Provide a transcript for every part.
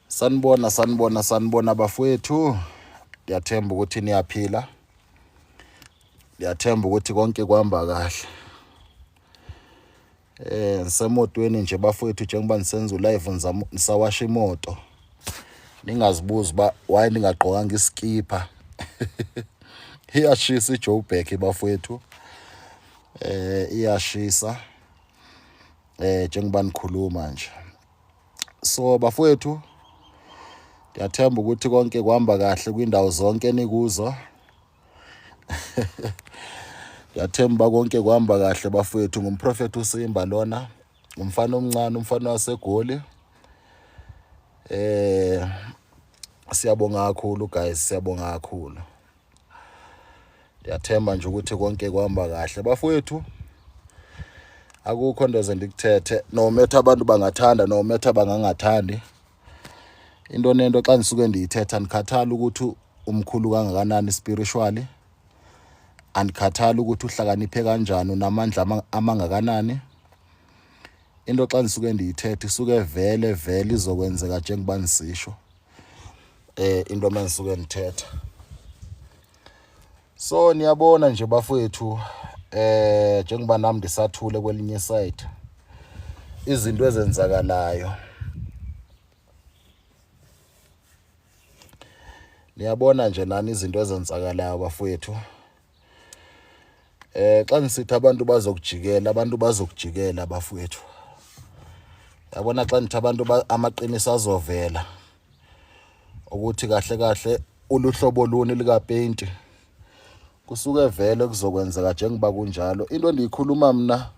Sanibona, sanibona, sanibona bafowethu. Ndiyathemba ukuthi niyaphila. Ndiyathemba ukuthi konke kuhamba kahle. Ngisemotweni nje bafowethu njengoba nisenza ulive ngizama ngisawasha imoto. Ningazibuzi uba why ningagqokanga isikipha. Iyashisa iJoburg bafowethu. Iyashisa. Njengoba nikhuluma nje. So bafowethu ndiyathemba ukuthi konke kuhamba kahle kwindawo zonke enikuzo. Ndiyathemba konke kuhamba kahle bafowethu. Ngumprofethi uSimba lona, umfana omncane, umfana waseGoli. Eh siyabonga kakhulu guys, siyabonga kakhulu. Ndiyathemba nje ukuthi konke kuhamba kahle bafowethu. Akukho nto ze ndikuthethe no matter abantu bangathanda no matter bangangathandi. Into nento xa ndisuke ndiyithetha andikhathali ukuthi umkhulu kangakanani spiritually, andikhathali ukuthi uhlakaniphe kanjani, unamandla amangakanani. Into xa ndisuke ndiyithetha isuke vele vele izokwenzeka njengoba ndisisho. Into mengisuke ndithetha. So niyabona nje bafowethu, njengoba nami ndisathule kwelinye iside izinto ezenzakalayo. Niyabona nje nani izinto ezenzakalayo bafowethu. Xa ngisithi abantu bazokujikela, abantu bazokujikela bafowethu. Yabona xa ngithi abantu amaqiniso azovela ukuthi kahle kahle uluhlobo luni likapeyinti, kusuke vele kuzokwenzeka njengoba kunjalo. Into endiyikhuluma mna,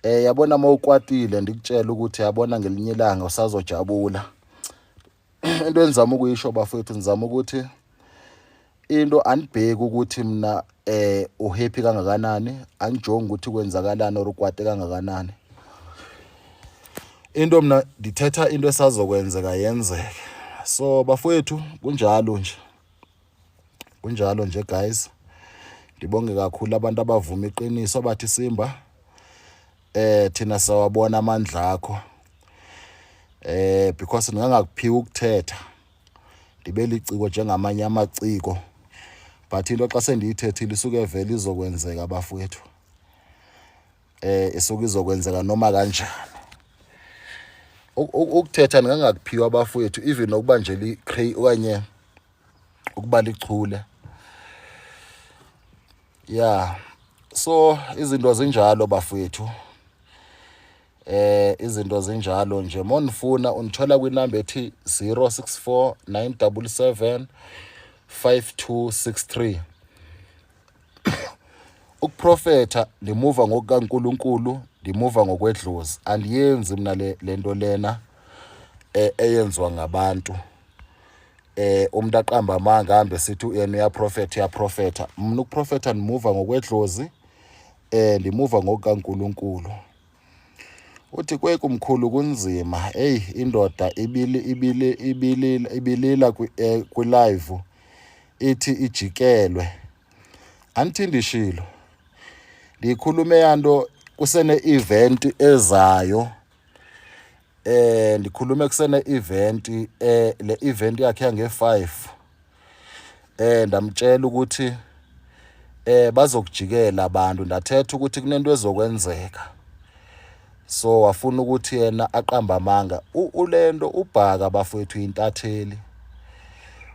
yabona mawukwatile ndikutshela ukuthi yabona ngelinye ilanga usazojabula. Into endizama ukuyisho bafowethu, ndizama ukuthi into anibheki ukuthi mina uhappy kangakanani, angijongi ukuthi kwenzakalani or ukwate kangakanani. Into mina ndithetha into esazokwenzeka yenzeke. So bafowethu kunjalo nje, kunjalo nje guys. Ndibonge kakhulu abantu abavuma iqiniso abathi Simba thina sawabona amandla akho, because ndingangakuphiwa ukuthetha ndibe liciko njengamanye amaciko, but into xa sendiyithethile isuke vele izokwenzeka bafowethu. Isuke izokwenzeka noma kanjani. Ukuthetha ndingangakuphiwa bafowethu, even nokuba nje li okanye ukuba lichule. Yeah, so izinto zinjalo bafowethu. Izinto zinjalo nje. Monifuna unithola kwinamba ethi 064 977 5263. Ukuprofetha ndimuva ngokukaNkuluNkulu, ndimuva ngokwedlozi. Andiyenzi mina le lento lena eyenziwa ngabantu. Umuntu aqamba amanga ahambe sithi yena uyaprofetha, uyaprofetha. Mina ukuprofetha ndimuva ngokwedlozi, ndimuva ngokukaNkuluNkulu. Uthi kweku mkhulu kunzima. Hey, indoda ibili ibili ibili ibilila kwi live ithi ijikelwe. Angithi ndishilo. Ndikhulume yanto kusene event ezayo. Ndikhulume kusene event, le event yakhe yange 5. Ndamtshela ukuthi bazokujikela abantu, ndathetha ukuthi kunento ezokwenzeka. So wafuna ukuthi yena aqamba amanga. Ulento ubhaka bafowethu intatheli.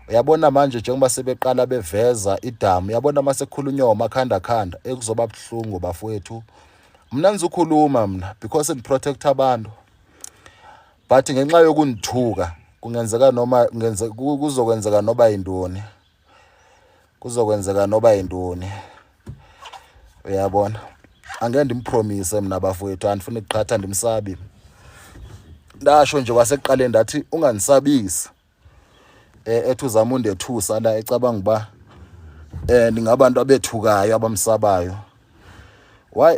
Uyabona manje njengoba sebeqala beveza idamu, uyabona mase kukhulunywa umakhanda khanda ekuzoba buhlungu bafowethu. Mina ngizokhuluma mina because ngiprotect abantu. But ngenxa yokundithuka kungenzeka noma ngenze kuzokwenzeka noba yintoni. Kuzokwenzeka noba yintoni. Uyabona? Angeke ndimpromise mina bafowethu, andifuni ukuqhatha, ndimsabi. Ndasho nje kwasekuqaleni ndathi unganisabisi. Ethi uzama undethusa la ecabanga uba ningabantu abethukayo abamsabayo.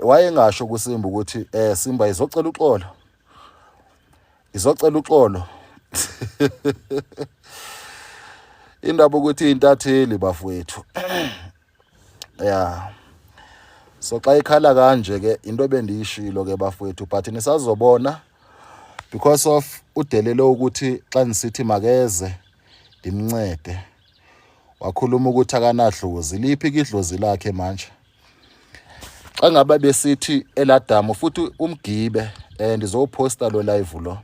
Wayengasho kuSimba ukuthi Simba izocela uxolo. Izocela uxolo. Indaba ukuthi intatheli bafowethu. Yeah. So xa ikhala kanje ke into ebendiyishilo ke bafowethu, but nisazobona because of Udelele ukuthi xa ndisithi makeze ndimncede. Wakhuluma ukuthi akanadlozi. Liphi ke idlozi lakhe manje? Xa ngaba besithi eladamu futhi umgibe ndizowuphosta lo live lo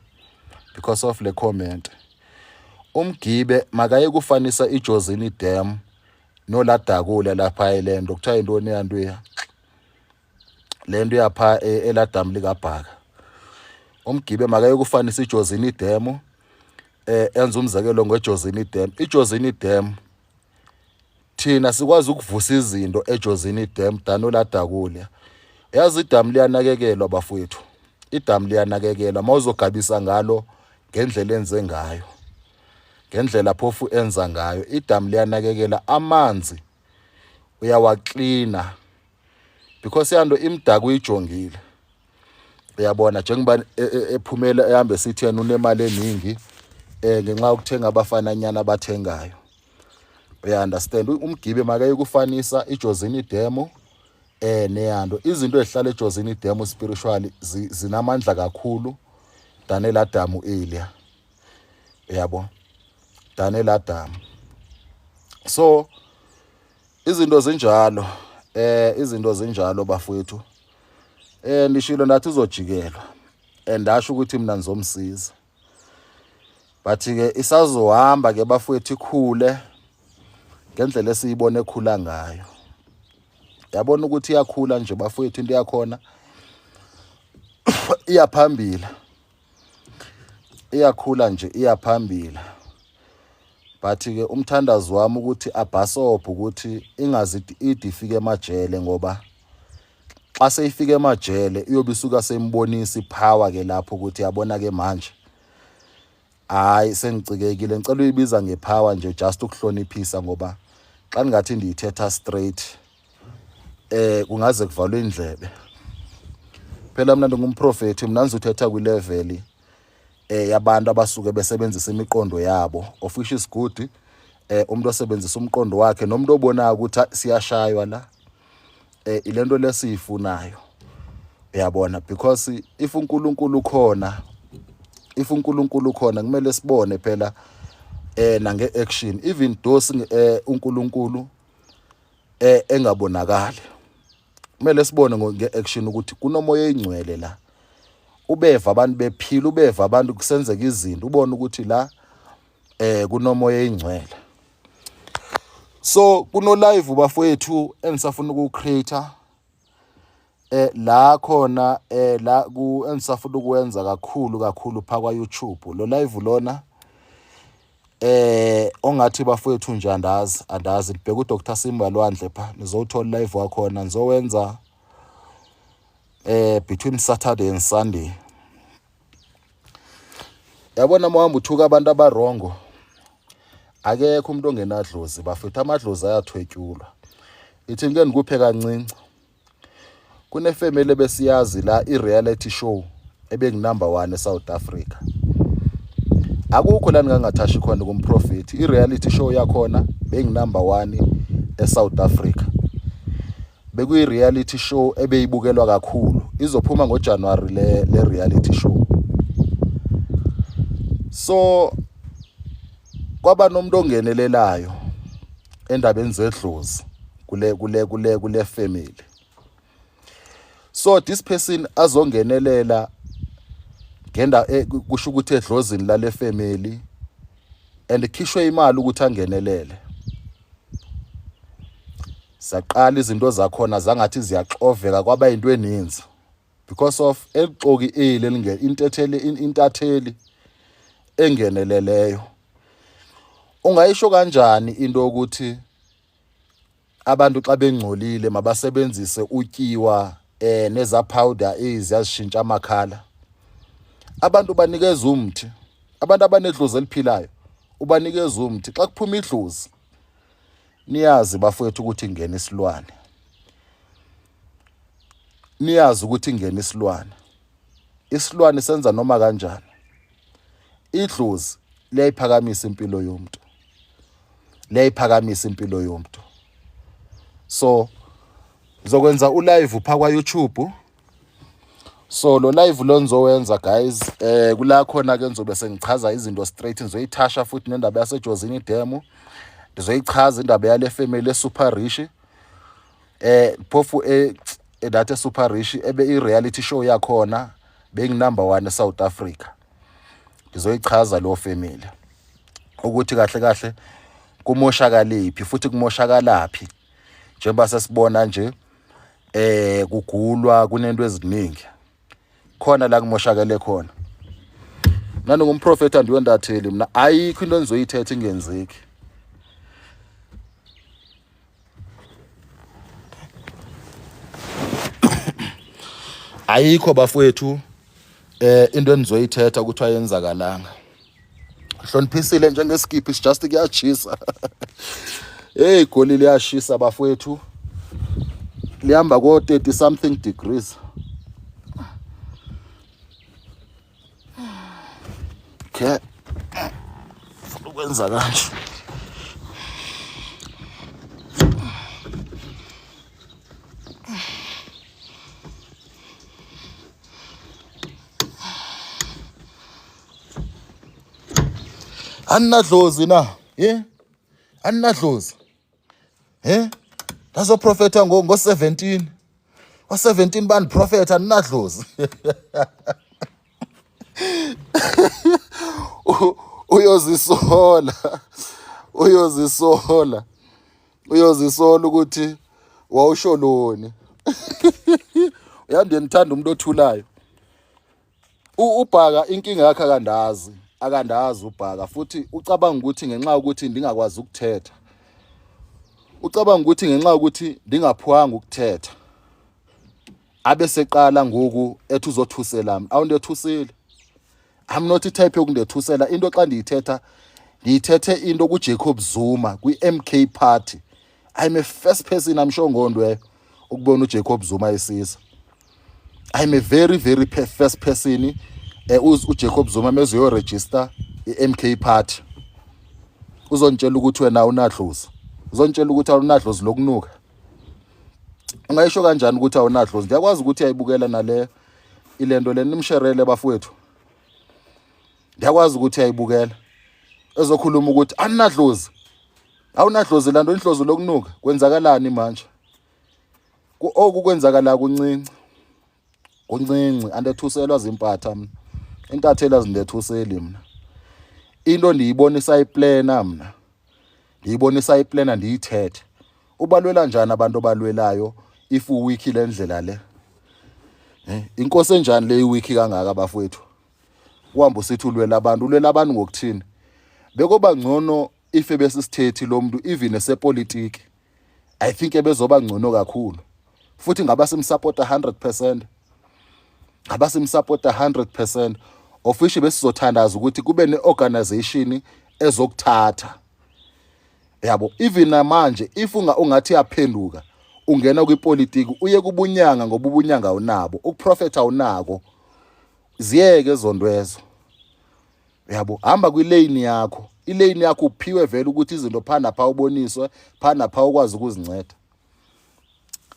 because of le comment. Umgibe makaye kufanisa iJozini Dam noladakula lapha elento kuthiwa yintoni yanto ya le nto yapha eladamu likaBhaka. Umgibe makaye kufanisa iJozini Dam enza umzekelo ngeJozini Dam. IJozini Dam thina sikwazi ukuvusa izinto eJozini Dam than oladakula. Yazi idamu liyanakekelwa bafowethu, idamu liyanakekelwa mawuzogabisa ngalo ngendlela enze ngayo, ngendlela phofu enza ngayo. Idamu liyanakekela, amanzi uyawaklina because yanto imdaka uyijongile. Uyabona njengoba ephumela ehamba esithi yena unemali eningi ngenxa yokuthenga abafananyana abathengayo. Uya understand? Umgibe makaye kufanisa iJozini Dam neyanto izinto ezihlala eJozini Dam spiritually zinamandla kakhulu than eladamu elia. Uyabo, than eladamu. So izinto zinjalo, izinto zinjalo bafowethu. Nishilo nathi uzojikelwa and asho ukuthi mina ngizomsiza, but ke isazohamba ke bafowethu ikhule ngendlela esiyibona ekhula ngayo. Yabona ukuthi iyakhula nje bafowethu, into yakhona iyaphambili, iyakhula nje iyaphambili. But ke umthandazo wami ukuthi abhasobhe ukuthi ingazi ide ifike emajele, ngoba xa seyifika emajele iyobe isuka sembonisa ipower ke lapho ukuthi yabona ke manje hayi sengicikekile. Ngicela uyibiza ngepower nje just ukuhloniphisa, ngoba xa ningathi ndiyithetha straight kungaze kuvalwe indlebe. Phela mina ndingumprofethi, mina ngizothetha kwilevel yabantu abasuke besebenzisa imiqondo yabo, of which is good. Umuntu osebenzisa umqondo wakhe nomuntu obonayo ukuthi siyashaywa la, ilento lesiyifunayo, uyabona, because if uNkulunkulu ukhona, if uNkulunkulu ukhona kumele sibone phela nange action, even though uNkulunkulu engabonakali, kumele sibone nge-action ukuthi kunomoya oyingcwele la. Ubeva abantu bephila, ubeva abantu kusenzeka izinto, ubone ukuthi la kunomoya oyingcwele. So kuno live bafowethu engisafuna ukucreate la khona la ku engisafuna ukwenza kakhulu kakhulu pha kwa YouTube. Lo live lona ongathi bafowethu nje andazi andazi, libheka uDr Simba Lwandle pha, nizowuthola live wakhona. Nizowenza between Saturday and Sunday. Yabona mawuhamba uthuka abantu abarongo, akekho umuntu ongenadlozi bafethu, amadlozi ayathwetyulwa. Ithi ngike ndikuphe kancinci, kunefamily ebesiyazi la, i-reality show ebenginumber 1 eSouth Africa. Akukho la ningangathashi khona kumprofeti, i-reality show yakhona benginumber 1 eSouth Africa. Bekuyi-reality show ebeyibukelwa kakhulu, izophuma ngoJanuary le reality show. So kwaba nomuntu ongenelelayo endabeni zedlozi kule family. So this person azongenelela ngenda kusho ukuthi edlozini lale family and khishwe imali ukuthi angenelele. Saqala izinto zakhona zangathi ziyaxoveka, kwaba into eninzi because of elixoki eli elinge intetheli intatheli engeneleleyo. Ungayisho kanjani into yokuthi abantu xa bengcolile mabasebenzise utyiwa neza powder eziyazishintsha amakhala? Abantu banikeza umthi, abantu abanedlozi eliphilayo ubanikeza umthi. Xa kuphuma idlozi niyazi bafowethu ukuthi ingena isilwane, niyazi ukuthi ingena isilwane, isilwane senza noma kanjani. Idlozi liyayiphakamisa impilo yomuntu, liyayiphakamisa impilo yomuntu. So ngizokwenza ulive pha kwa YouTube. So lo live lo ngizowenza guys, kula khona ke ngizobe sengichaza izinto straight, ngizoyithasha futhi nendaba yaseJozini Dam. Ndizoyichaza indaba yale family super rich. Phofu that super rich ebe i reality show yakhona bengi number 1 eSouth Africa. Ngizoyichaza lo family ukuthi kahle kahle kumoshakaliphi futhi kumoshakalaphi njengoba sesibona nje kugulwa kunento eziningi khona la kumoshakele khona. Mina ngumprofeti, andiyontatheli mina, ayikho into engizoyithetha ingenzeki. Ayikho bafowethu into engizoyithetha ukuthi ayenzakalanga. Hloniphisile njengesikiphi, it's just kuyachisa. Hey, goli liyashisa bafowethu, lihamba ko 30 something degrees. Okay, funa ukwenza kanje. Aninadlozi na? Ye? Aninadlozi? Eh? Ndazoprofetha ngo ngo-17. Ngo-17 bandiprofetha, aninadlozi. Uyozisola. Uyozisola. Uyozisola ukuthi wawusho loni. Uyandiye ngithanda umuntu othulayo. UBhaka inkinga yakhe akandazi, akandazi uBhaka, futhi ucabanga ukuthi ngenxa yokuthi ndingakwazi ukuthetha, ucabanga ukuthi ngenxa yokuthi ndingaphiwanga ukuthetha abe seqala ngoku ethi uzothusela mina. Awundethuseli, I'm not i-type yokundethusela. Into xa ndiyithetha, ndiyithethe into kuJacob Zuma kwi-MK Party. I'm a first person, I'm sure ngondwe ukubona uJacob Zuma esiza. I'm a very very first person uJacob Zuma mezoyo register iMK Party. Uzontshela ukuthi wena awunadlozi, uzontshela ukuthi awunadlozi lokunuka. Ungayisho kanjani ukuthi awunadlozi? Ngiyakwazi ukuthi ayibukela nale ilento le, nimsherele bafowethu. Ngiyakwazi ukuthi ayibukela ezokhuluma ukuthi aninadlozi, awunadlozi lanto inhlozo lokunuka. Kwenzakalani manje? Oku kwenzakala kuncinci kuncinci, andethuselwa zimpatha mna, intatheli azindethuseli mna. Into ndiyibonisa iplena mna, ndiyibonisa iplena, ndiyithethe. Ubalwela njani abantu obalwelayo if uwiki le ndlela le? Inkosi enjani le iwiki kangaka bafowethu? Uhamba usithi ulwela abantu, ulwela abantu ngokuthini? Bekoba ngcono if ebesisithethi lo muntu even esepolitiki. I think ebezoba ngcono kakhulu. Futhi ngaba simsupporta 100%. Ngaba simsupporta 100%. Officially besizothandaza ukuthi kube neorganization ezokuthatha. Yabo, even namanje if ungathi yaphenduka ungena kwipolitiki uye kubunyanga, ngoba ubunyanga unabo, ukuprofetha unako, ziyeke ezontwezo. Yabo, hamba kwilane yakho, ilane yakho uphiwe vele ukuthi izinto pha napha uboniswe, pha napha ukwazi ukuzinceda.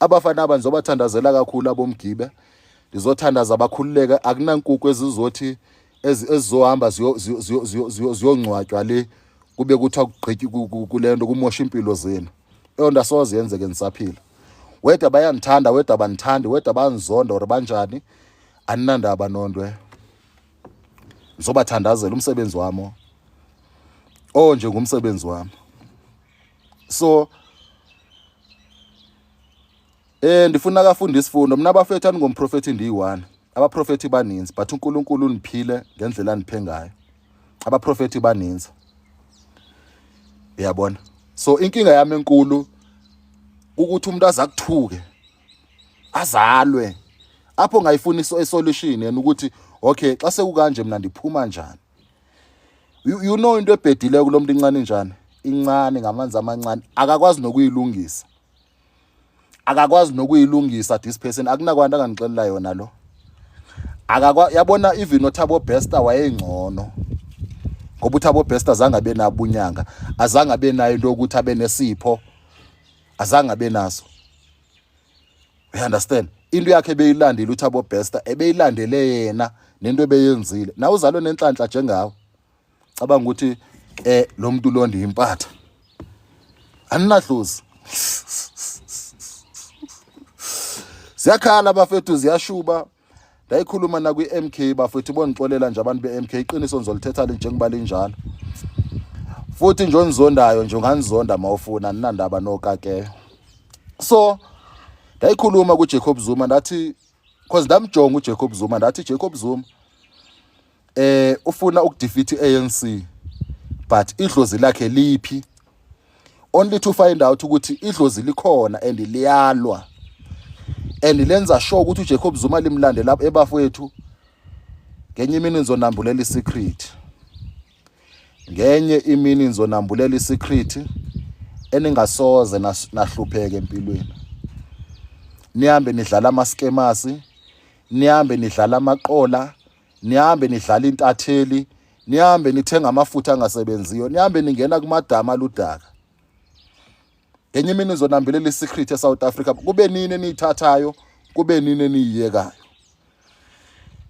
Abafana aba ndizobathandazela kakhulu abomgibe, ndizothandaza bakhululeke. Akunankukhu ezizothi ezizohamba ziyongcwatywa le kube kuthiwa kugqityi kule nto kumosha impilo zenu. Eyo nto asoze yenzeke ndisaphila. Weda bayandithanda, weda bandithandi, weda bandizonda or banjani, andinandaba nondwe. Ngizobathandazela, umsebenzi wami oh nje ngumsebenzi wami. So ndifuna akafunde isifundo mina bafethu. Aningomprofethi ndiyi-one, abaprofethi baninzi, but uNkulunkulu uniphile ngendlela aniphe ngayo. Abaprofethi baninzi, uyabona. So inkinga yami enkulu ukuthi umuntu aze akuthuke azalwe apho ngayifuni isolution yena ukuthi okay xa sekukanje mina ndiphuma njani. You know into ebhedileyo kulo muntu incane njani, incane ngamanzi amancane, akakwazi nokuyilungisa, akakwazi nokuyilungisa this person. Akunakwanto angangixelela yona lo, akakwa yabona. Even noThabo Bester wayengcono, ngoba uThabo Bester azange abe nabunyanga, azange abe nayo into yokuthi abe nesipho, azange abe naso, you understand? Into yakhe ebeyilandile uThabo Bester ebeyilandele yena nento ebeyenzile. Nawe uzalwe nenhlanhla njengawe. Cabanga ukuthi eh lo muntu lo ndiyimpatha. Aninadlozi. Ziyakhala bafethu ziyashuba. Ndayikhuluma nakwi-MK bafethu bonixolela nje abantu be-MK iqiniso ngizolithetha njengoba linjalo. Futhi nje onizondayo nje unganizonda mawufuna aninandaba nokakeyo. So ndayikhuluma kuJacob Zuma ndathi cause ndamjonga uJacob Zuma ndathi Jacob Zuma eh ufuna ukudefeat iANC but idlozi lakhe liphi only to find out ukuthi idlozi likhona and liyalwa and lenza sure ukuthi uJacob Zuma limlandela ebafowethu ngenye imini ngizonambulela isecret ngenye imini ngizonambulela isecret eningasoze nahlupheka empilweni nihambe nidlala amaskemasi nihambe nidlala amaqola nihambe nidlala intatheli nihambe nithenga amafutha angasebenziyo nihambe ningena kumadama aludaka ngenye imini nizonambelela isecret eSouth Africa kube nini eniyithathayo kube nini eniyiyekayo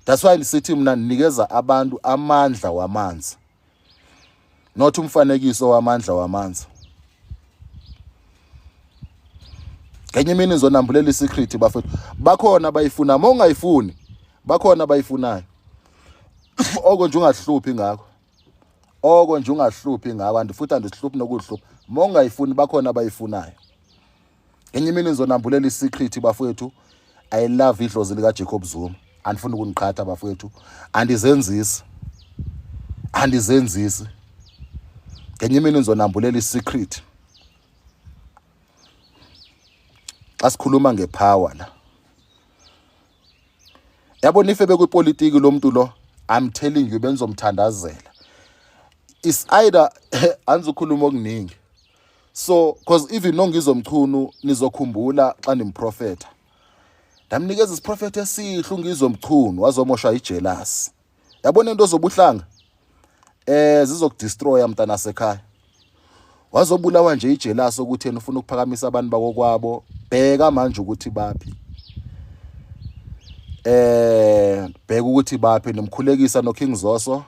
that's why ngisithi mina ninikeza abantu amandla wamanzi not umfanekiso wamandla wamanzi ngenye imini ngizonambulela isecret bafethu bakhona abayifuna uma ungayifuni bakhona abayifunayo oko nje ungahluphi ngakho oko nje ungahluphi ngakho anti futhi andisihluphi nokuhlupha uma ungayifuni bakhona abayifunayo ngenye imini ngizonambulela isecret bafowethu i love idlozi likaJacob Zuma andifuni ukuniqhatha bafowethu andizenzisi andizenzisi ngenye imini ngizonambulela isecret xa sikhuluma ngepower la yabona ife bekwipolitiki lo muntu lo i'm telling you benzomthandazela is either angizukhuluma okuningi so cause even nongizomchunu nizokhumbula xa ndimprofetha ndamnikeza isiprofetho esihle ungizomchunu wazomosha ijealous yabona into zobuhlanga eh zizokudestroya mntana sekhaya wazobulawa nje ijealous ukuthi yena ufuna ukuphakamisa abantu bakokwabo bheka manje ukuthi baphi eh bheka ukuthi baphi nomkhulekisa no King Zoso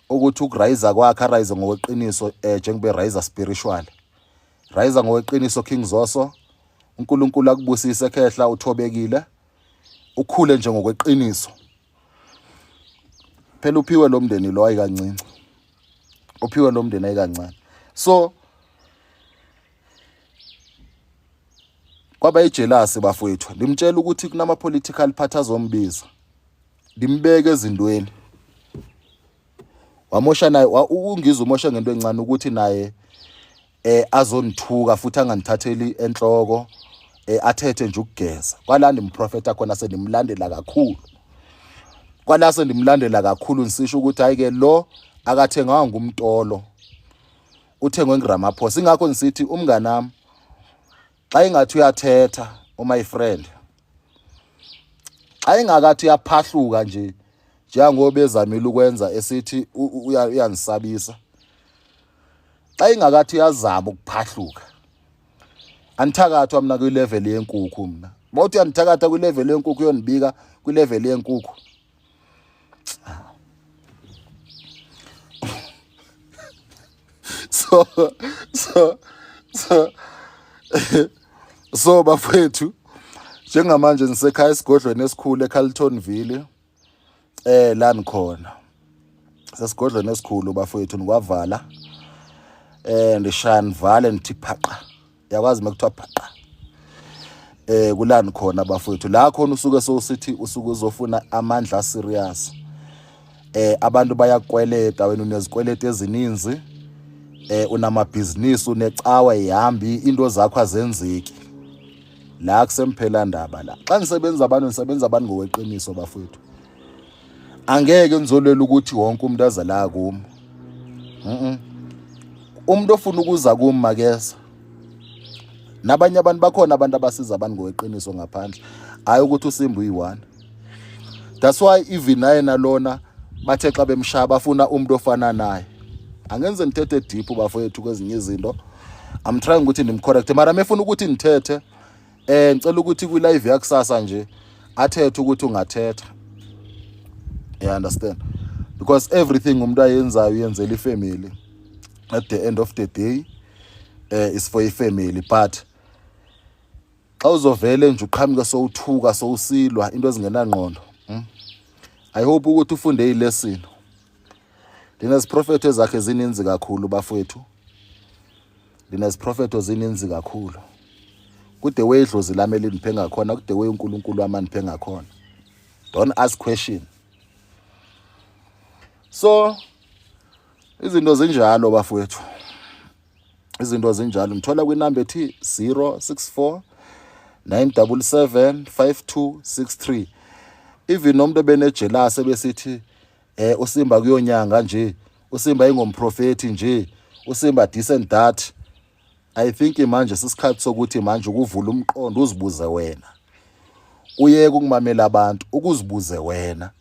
ukuthi ukurayiza kwakhe arayize ngokweqiniso eh njengoba erayiza spiritual rayiza ngokweqiniso King Zoso uNkulunkulu akubusise khehla uthobekile ukhule nje ngokweqiniso phela uphiwe lo mndeni lo ayikancinci uphiwe lo mndeni ayikancane so kwaba ijelasi bafowethu ndimtshela ukuthi kunama political party azombiza ndimbeke ezintweni wamosha naye ungizwe umosha ngento encane ukuthi naye eh azonithuka futhi angangithatheli enhloko eh athethe nje ukugeza kwala ndimprofeta khona sendimlandela kakhulu kwala sendimlandela kakhulu ngisisho ukuthi hayi ke lo akathengwanga ngumtolo uthengwe ngiRamaphosa ingakho ngisithi umnganami xa ingathi uyathetha my friend xa ingakathi uyaphahluka nje njengoba ezamile ukwenza esithi uyanisabisa xa ingakathi uyazama ukuphahluka andithakathwa mna kwilevel yenkukhu mna bawuthi uyandithakatha kwilevel yenkukhu uyondibika kwilevel yenkukhu so so so so bafethu njengamanje ngisekhaya esigodlweni esikhulu eCarltonville eh la nikhona sesigodlweni esikhulu bafethu nikwavala eh ndishaya nivale nithi phaqa yakwazi mekuthiwa phaqa eh kulani khona bafowethu la khona usuke sowusithi usuke uzofuna amandla serious eh abantu bayakweleta wena unezikweleti ezininzi eh unamabhizinisi unecawa ihambi into zakho azenzeki la kusemphela ndaba la xa ngisebenza abantu ngisebenza abantu ngokweqiniso bafowethu angeke ngizolwela ukuthi wonke umuntu aze la kumi mhm umuntu ofuna ukuza kumi makeza nabanye abantu bakhona abantu abasiza abantu ngokweqiniso ngaphandle hayi ukuthi usimba uyi-one that's why even naye nalona bathe xa bemshaya bafuna umuntu ofana naye angenze ngithethe deep bafowethu kwezinye izinto i'm trying ukuthi ndimcorrect mara mefuna ukuthi ngithethe Ngicela ukuthi kwi live yakusasa nje athethe ukuthi ungathetha. You understand? Because everything umuntu ayenzayo uyenzela ifamily. At the end of the day is for ifamily, but xa uzovele nje uqhamuke sowuthuka sowusilwa into ezingenangqondo. I hope ukuthi ufunde ilesson. Ndineziprofetho ezakhe zininzi kakhulu bafowethu. Ndineziprofetho zininzi kakhulu. Kude way idlozi lami elindiphe ngakhona, kude way uNkulunkulu wami andiphe ngakhona. Don't ask question. So izinto zinjalo bafowethu. Izinto zinjalo. Ngithola kwinamba ethi 064 977 5263. Even nomuntu ebenejealous ebesithi uSimba kuyonyanga nje, uSimba ingomprofeti nje, uSimba this and that. I think manje sisikhathi sokuthi manje ukuvula umqondo uzibuze wena. Uyeke ukumamela abantu, ukuzibuze wena.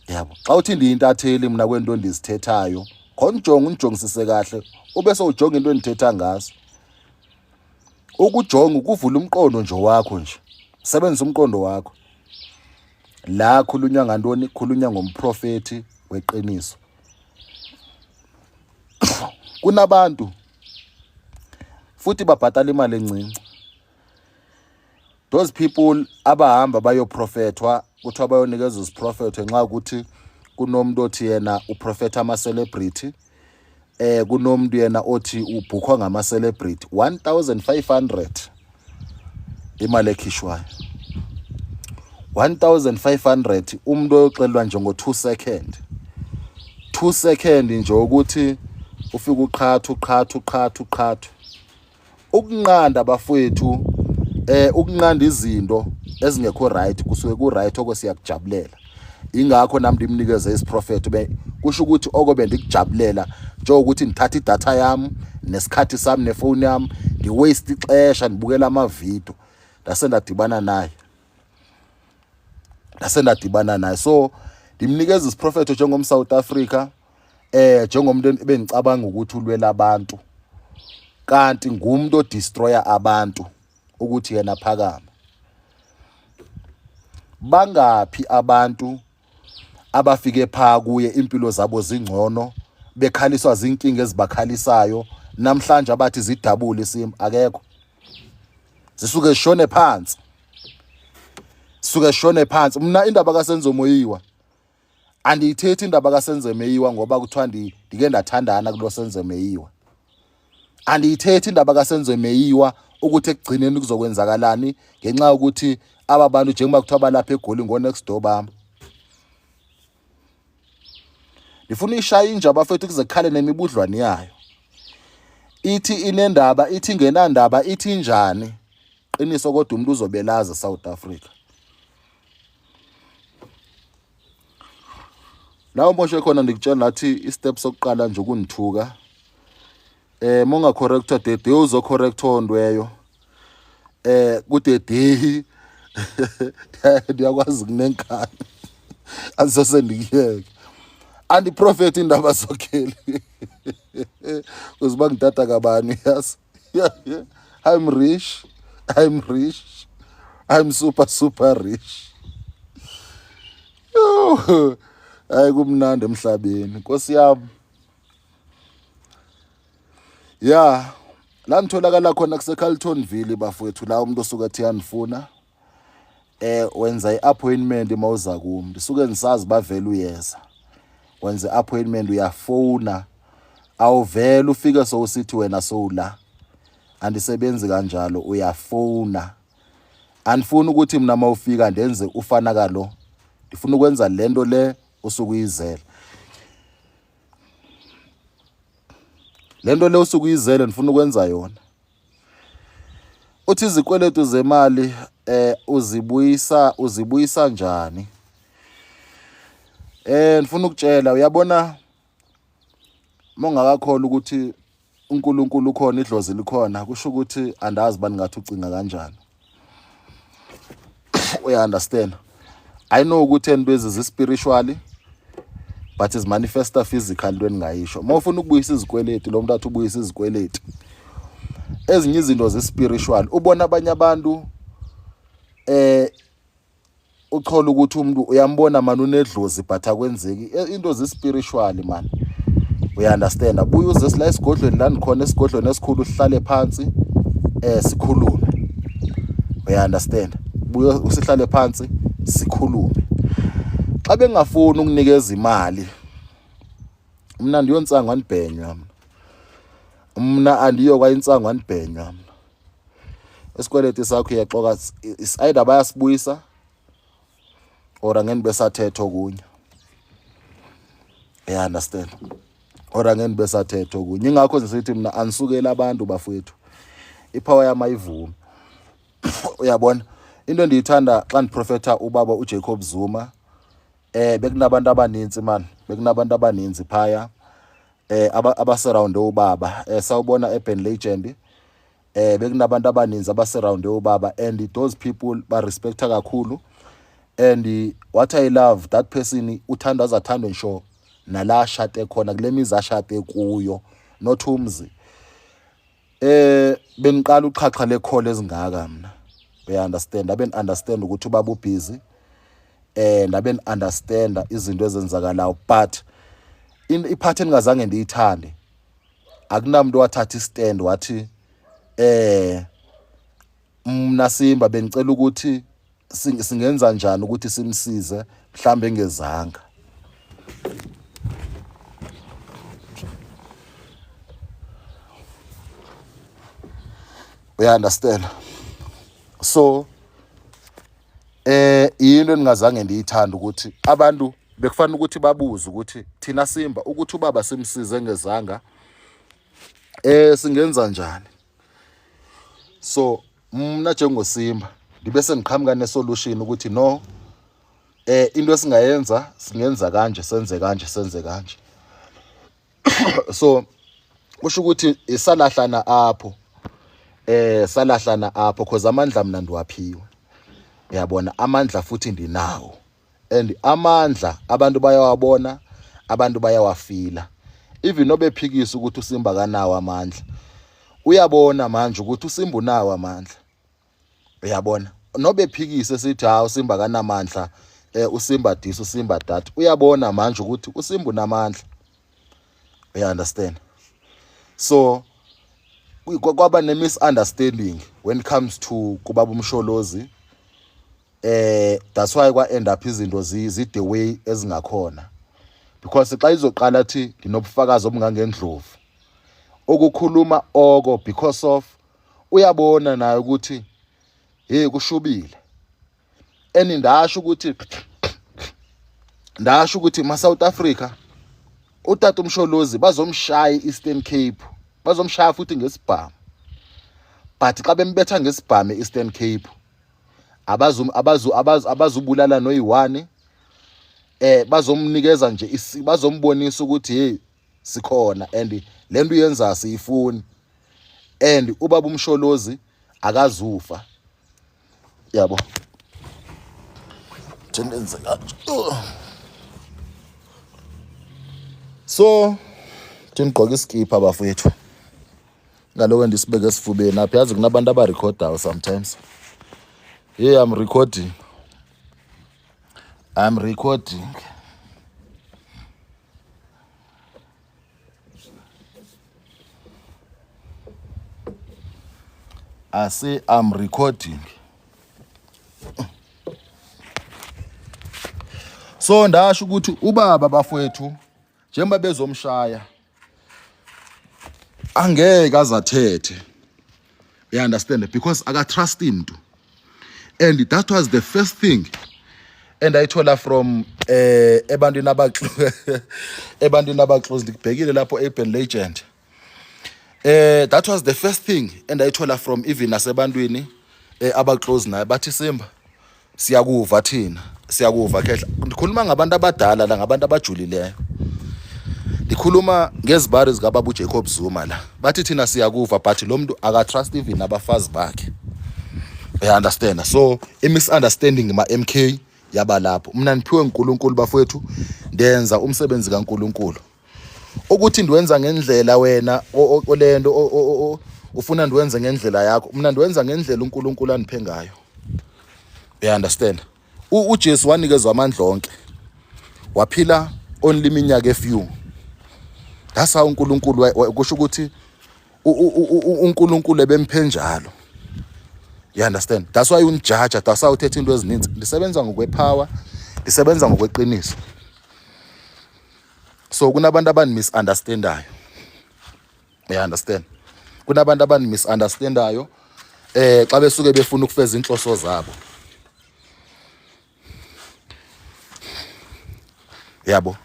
Yabo, xa uthi ndiyintatheli mina kwento endizithethayo, khona ujonga undijongisise kahle, ube sowujonga into endithetha ngazo. Ukujonga ukuvula umqondo nje wakho nje. Sebenzisa umqondo wakho. La khulunywa ngantoni? Khulunywa ngomprofeti weqiniso. Kunabantu futhi babhatala imali encinci. Those people abahamba bayoprofethwa kuthiwa bayonikezwa isiprofetho nxa ukuthi kunomuntu othi yena uprofetha ama celebrity, kunomuntu yena othi ubhukhwa ngama celebrity. 1500 imali ekhishwayo, 1500 umuntu oyoxelwa nje ngo 2 second, 2 second nje ukuthi ufike uqhatha uqhatha uqhatha uqhatha. Ukunqanda bafowethu, ukunqanda izinto ezingekho right kusuke ku right oko siyakujabulela. Ingakho nami ndimnikeze isiprofetho, be kusho ukuthi oko bendikujabulela njengokuthi ndithatha idatha yami nesikhathi sami nefoni yami, ngiwaste ixesha ndibukela amavidiyo, ndase ndadibana naye, ndase ndadibana naye. So ndimnikeza isiprofetho njengom South Africa, njengomuntu ebengicabanga ukuthi ulwela abantu, kanti ngumuntu odestroyer abantu ukuthi yena phakama. Bangaphi abantu abafike pha kuye impilo zabo zingcono, bekhaliswa zinkinga ezibakhalisayo namhlanje, abathi zidabule isimo? Akekho. Zisuke zishone phansi, sisuke shone phansi. Mina indaba kaSenzo Moyiwa andiyithethi, indaba kaSenzo Meyiwa, ngoba kuthiwa ndike ndathandana kulo Senzo Meyiwa. Andiyithethi indaba kaSenzo Meyiwa ukuthi ekugcineni kuzokwenzakalani, ngenxa yokuthi aba bantu njengoba kuthiwa balapha eGoli ngo-next door bami. Ndifuna ishaya inja bafethu kuze kukhale nemibudlwane yayo. Ithi inendaba, ithi ingenandaba, ithi injani qiniso, kodwa umuntu uzobelaza South Africa. La umoshe khona ndikutshela nathi istep sokuqala nje ukundithuka. Monga corrector dede uzo corrector ondweyo. Kudedehi ndiyakwazi kunenkani. Andisose ndikuyeke. Andiprofeti indaba zokheli. Uziba ngitata kabani yazi. I'm rich. I'm rich. I'm super super rich. Yo, hayi kumnandi emhlabeni. Nkosi yami. Ya, la ngitholakala khona kuse Carltonville bafowethu, la umuntu osuke ethi yanifuna. Wenza iappointment mawuza kumi. Ndisuke ngisazi bavela uyeza. Wenza iappointment, uyafona. Awuvela ufike sowusithi wena sowula. Andisebenzi kanjalo, uyafona. Andifuni ukuthi mina mawufika ndenze ufana kalo. Ndifuna ukwenza lento le usukuyizela. Lento le usukuyizele ndifuna ukwenza yona. Uthi izikweletu zemali uzibuyisa njani? Ndifuna ukutshela, uyabona mongakakholwa ukuthi uNkulunkulu ukhona, idlozi likhona, kusho ukuthi andazi bani ngathi ucinga kanjani. Uya understand? I know ukuthi into ezi spiritually but is manifesta physical. Into engayisho, uma ufuna ukubuyisa izikweleti, lo muntu athi ubuyisa izikweleti, Ezinye izinto zi-spiritual. Ubona abanye abantu uthola ukuthi umuntu uyambona mani unedlozi but akwenzeki. Into zi-spiritual man. Uya-understand? Buye uze la esigodlweni la nikhona, esigodlweni esikhulu, sihlale phansi sikhulume. Uya-understand? Buye usihlale phansi sikhulume. Xa bengafuni ukunikeza imali, mna ndiyontsangwa ndibhenywa mna. Mna andiyo kwayintsango andibhenywa mna. Isikweleti sakho uyaxoka, is either bayasibuyisa or angeke besathetha okunye. You understand? Or angeke besathetha okunye. Ingakho nje sithi mina anisukele abantu bafowethu. Ipower yami ayivumi. Uyabona? Into endiyithanda xa ndiprofetha ubaba uJacob Zuma, bekunabantu abaninzi man, bekunabantu abaninzi phaya abasurrounde ubaba. Sawubona Urban Legend. Bekunabantu abaninzi abasurrounde ubaba and those people ba respecta kakhulu. And what I love that person, uthanda azathandwe ngisho nala ashate khona kule mizi ashate kuyo, not umzi. Beniqala uxhaxha lekhole ezingaka mina. Uya understand? Abe understand ukuthi ubaba ubusy, ndabe understand izinto ezenzakalayo, but iphathi engingazange ndiyithande, akunamuntu owathatha istand wathi mna Simba bengicela ukuthi singenza njani ukuthi simsize mhlambe engezanga. Uya understand? So into engingazange ndiyithanda ukuthi abantu bekufanele ukuthi babuze ukuthi thina Simba ukuthi ubaba simsize ngezanga, singenza njani. So mna njengoSimba ndibe sengiqhamuka nesolution ukuthi no, into esingayenza, singenza kanje, senze kanje, senze kanje. So kusho ukuthi isalahlana apho, salahlana apho, cause amandla mina ndiwaphiwe, uyabona? Amandla futhi ndinawo, and amandla abantu bayawabona, abantu bayawafila. Even nobephikisa ukuthi uSimba kanawo amandla, uyabona manje ukuthi uSimba unawo amandla, uyabona? Nobephikise sithi hawu, uSimba kanamandla, uSimba this, uSimba that, uyabona manje ukuthi uSimba unamandla. You understand? So kwaba ne misunderstanding when it comes to kubaba uMsholozi. That's why kwa end up izinto zi the way ezingakhona, because xa izoqala athi ndinobufakazi obungangendlovu ukukhuluma oko, because of uyabona naye ukuthi hey, kushubile. And ndasho ukuthi ma South Africa, utata uMsholozi bazomshaya i-Eastern Cape, bazomshaya futhi ngesibhamu, but xa bembetha ngesibhamu e-Eastern Cape, abazu abazu abazu abazubulala noyi-one. Bazomnikeza nje, bazombonisa ukuthi hey, sikhona and lento uyenza siyifuni, and ubaba uMsholozi akazufa, yabo. Tendenze kanje. So ndigqoka iskipa bafowethu, ngaloko ndisibeke esifubeni apha. Yazi kunabantu abarekhodayo sometimes. Hey, I'm recording, I'm recording. I say I'm recording. So ndasho ukuthi ubaba bafowethu, njengoba bezomshaya, angeke azathethe, you understand? Because aka-trust mntu, and that was the first thing endayithola from ebantwini abaclose. Ndikubhekile lapho, Urban Legend. That was the first thing endayithola from even nasebantwini abaclose naye, bathi Simba, siyakuva thina, siyakuva khehla. Ndikhuluma ngabantu abadala la, ngabantu abajulileyo, ndikhuluma ngezibari zikababa uJacob Zuma la. Bathi thina siyakuva, but lo muntu akatrust even abafazi bakhe, you understand? So i-misunderstanding ma MK yaba lapho. Mina niphiwe uNkulunkulu bafowethu, ndenza umsebenzi kaNkulunkulu. Ukuthi ndiwenza ngendlela wena olento Ufuna ndiwenze ngendlela yakho, mina ndiwenza ngendlela uNkulunkulu andiphe ngayo. You understand? UJesu wanikezwa amandla onke, waphila only iminyaka efew. That's how uNkulunkulu, kusho ukuthi uNkulunkulu ebemphe njalo. You understand? That's why unijaja, that's why uthetha into ezininzi. Ndisebenza ngokwepower, ndisebenza ngokweqiniso. So kunabantu abani misunderstandayo. You understand? Kunabantu abani misunderstandayo xa besuke befuna ukufeza inhloso zabo. Yabo.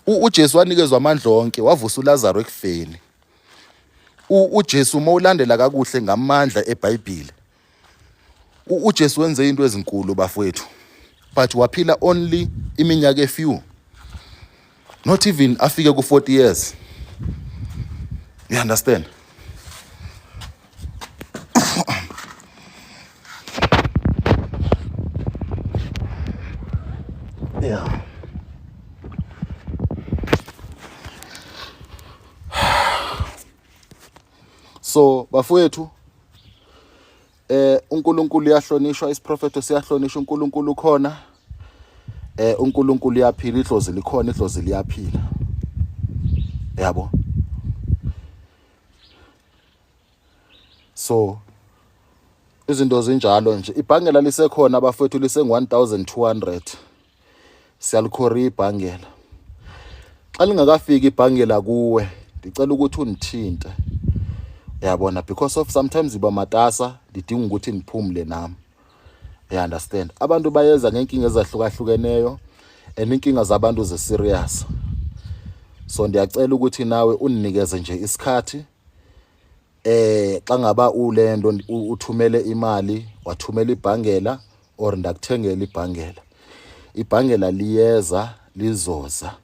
UJesu wanikezwa amandla onke, wavusa uLazaro ekufeni. UJesu uma ulandela kakuhle ngamandla eBhayibheli, uJesu wenze into ezinkulu bafowethu, but waphila only iminyaka efew, not even afike ku-40 years. You understand? Yeah. So bafowethu, uNkulunkulu uyahlonishwa, isiprofetho siyahlonishwa, uNkulunkulu ukhona, uNkulunkulu uyaphila, idlozi likhona, idlozi liyaphila. Yabo. So izinto zinjalo nje. Ibhangela lisekhona bafowethu, lise-1200. Siyalikhoriya ibhangela. Xa lingakafiki ibhangela kuwe, ndicela ukuthi undithinte. Uyabona, because of sometimes iba matasa, ndidinga ukuthi ndiphumle nami. You understand? Abantu bayeza ngeenkinga ezahlukahlukeneyo and inkinga zabantu ze-serious. So ndiyacela ukuthi nawe undinikeze nje isikhathi. Xa ngaba ulento uthumele imali, wathumela ibhangela or ndakuthengela ibhangela, ibhangela liyeza, lizoza,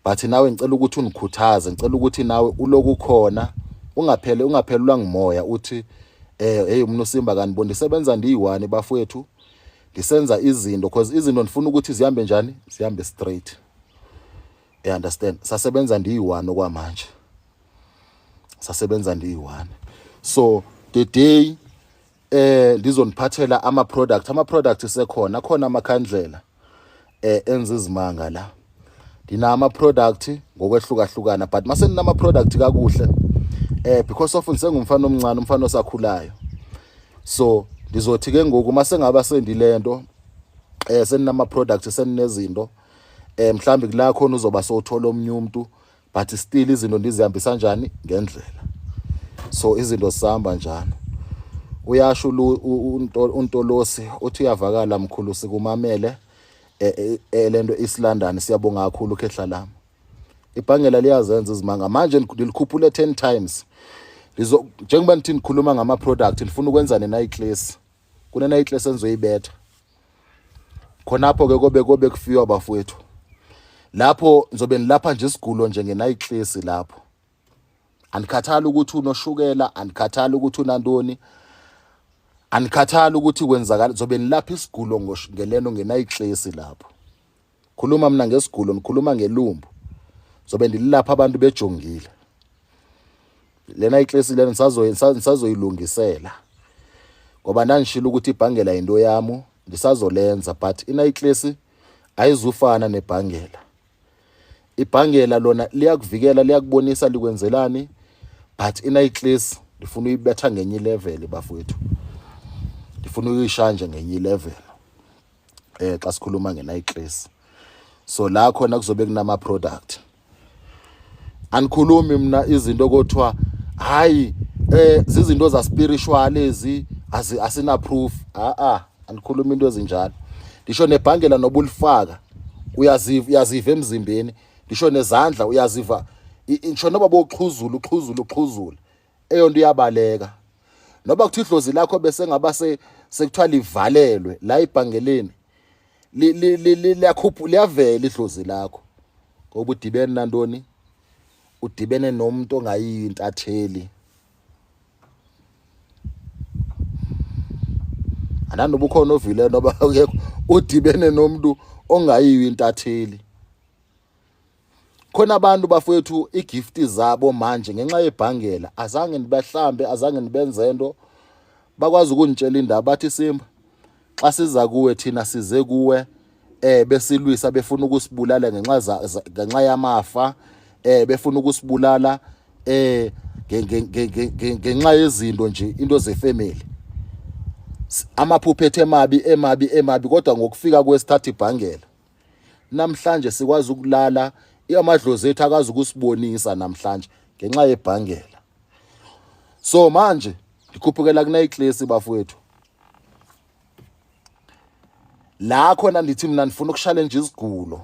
but nawe ngicela ukuthi ungikhuthaze, ngicela ukuthi nawe uloku khona, ungaphele, ungaphelelwa ngumoya, uthi hey, umnu Simba kanibona ndisebenza ndiyi-one bafowethu, ndisenza izinto because izinto ndifuna ukuthi zihambe njani, zihambe straight. You understand? Sasebenza ndiyi-one okwamanje, sasebenza ndiyi-one. So the day ndizoniphathela ama-product, ama-product sekhona, akhona amakhandlela enza izimanga la. Ndina ama-product ngokwehlukahlukana, but mase ninama-product kakuhle, because of ngisengumfana omncane, umfana osakhulayo, so ndizothi ke ngoku mase ngaba sendilento seninama-product, seninezinto, mhlambi kula khona uzoba sowuthola omnye umuntu, but still izinto ndizihambisa kanjani ngendlela. So izinto zisahamba njalo. Uyasho uNtolosi uthi uyavakala mkhulu, sikumamele lento isilandani. Siyabonga kakhulu khehla lami. Ibhangela liyazenza izimanga manje, ndilikhuphule 10 times. Lizo njengoba nithi nikhuluma ngama product, nifuna ukwenza ne-necklace, kune-necklace engizoyibetha khonapho ke, kobe kufiwa bafowethu. Lapho ngizobe nilapha nje isigulo nje nge-necklace lapho. Andikhathali ukuthi unoshukela, andikhathali ukuthi unantoni, andikhathali ukuthi kwenzakala, zobe nilapha isigulo ngeleno nge-necklace lapho. Khuluma mina ngesigulo, nikhuluma ngelumbu, zobe ndilapha abantu bejongile. Lena iclass lena nisazoyilungisela ngoba ndandishilo ukuthi ibhangela into yami, ndisazolenza, but ina-iclass ayizufana nebhangela. Ibhangela lona liyakuvikela, liyakubonisa, likwenzelani, but ina-iclass ndifuna uyibetha ngenye ilevel bafowethu, ndifuna uyishaya nje ngenye ilevel xa sikhuluma nge-necklace. So la khona kuzobe kunama product. Anikhulumi mina izinto okuthiwa hayi zizinto za spiritual ezi, asina proof. A a anikhulumi into ezinjalo. Ndisho nebhangela nobulifaka uyaziva, uyaziva emzimbeni, ndisho nezandla uyaziva, ngisho noba boxhuzula, uxhuzula, uxhuzula, eyonto iyabaleka. Noba kuthiwa idlozi lakho bese ngaba sekuthiwa livalelwe la ibhangeleni, liyakhupha, liyavela idlozi lakho, ngoba udibene nantoni? Udibene nomuntu ongayiyo intatheli. Ananoba ukhona ovile noba akekho, udibene nomuntu ongayiyo intatheli. Khona abantu bafowethu igift zabo manje ngenxa yebhangela azange nibahlambe, azange nibenze nto, bakwazi ukunitshela indaba bathi Simba xa siza kuwe thina size kuwe besilwisa befuna ukusibulala ngenxa ngenxa yamafa, befuna ukusibulala ngenxa yezinto nje, into zefamily, amaphupho ethu emabi emabi emabi, kodwa ngokufika kwesithatha ibhangela namhlanje sikwazi ukulala, amadlozi ethu akazi ukusibonisa namhlanje ngenxa yebhangela. So manje ndikhuphukela kunayiclass bafowethu, la khona ndithi mina ndifuna ukuchallenge isigulo,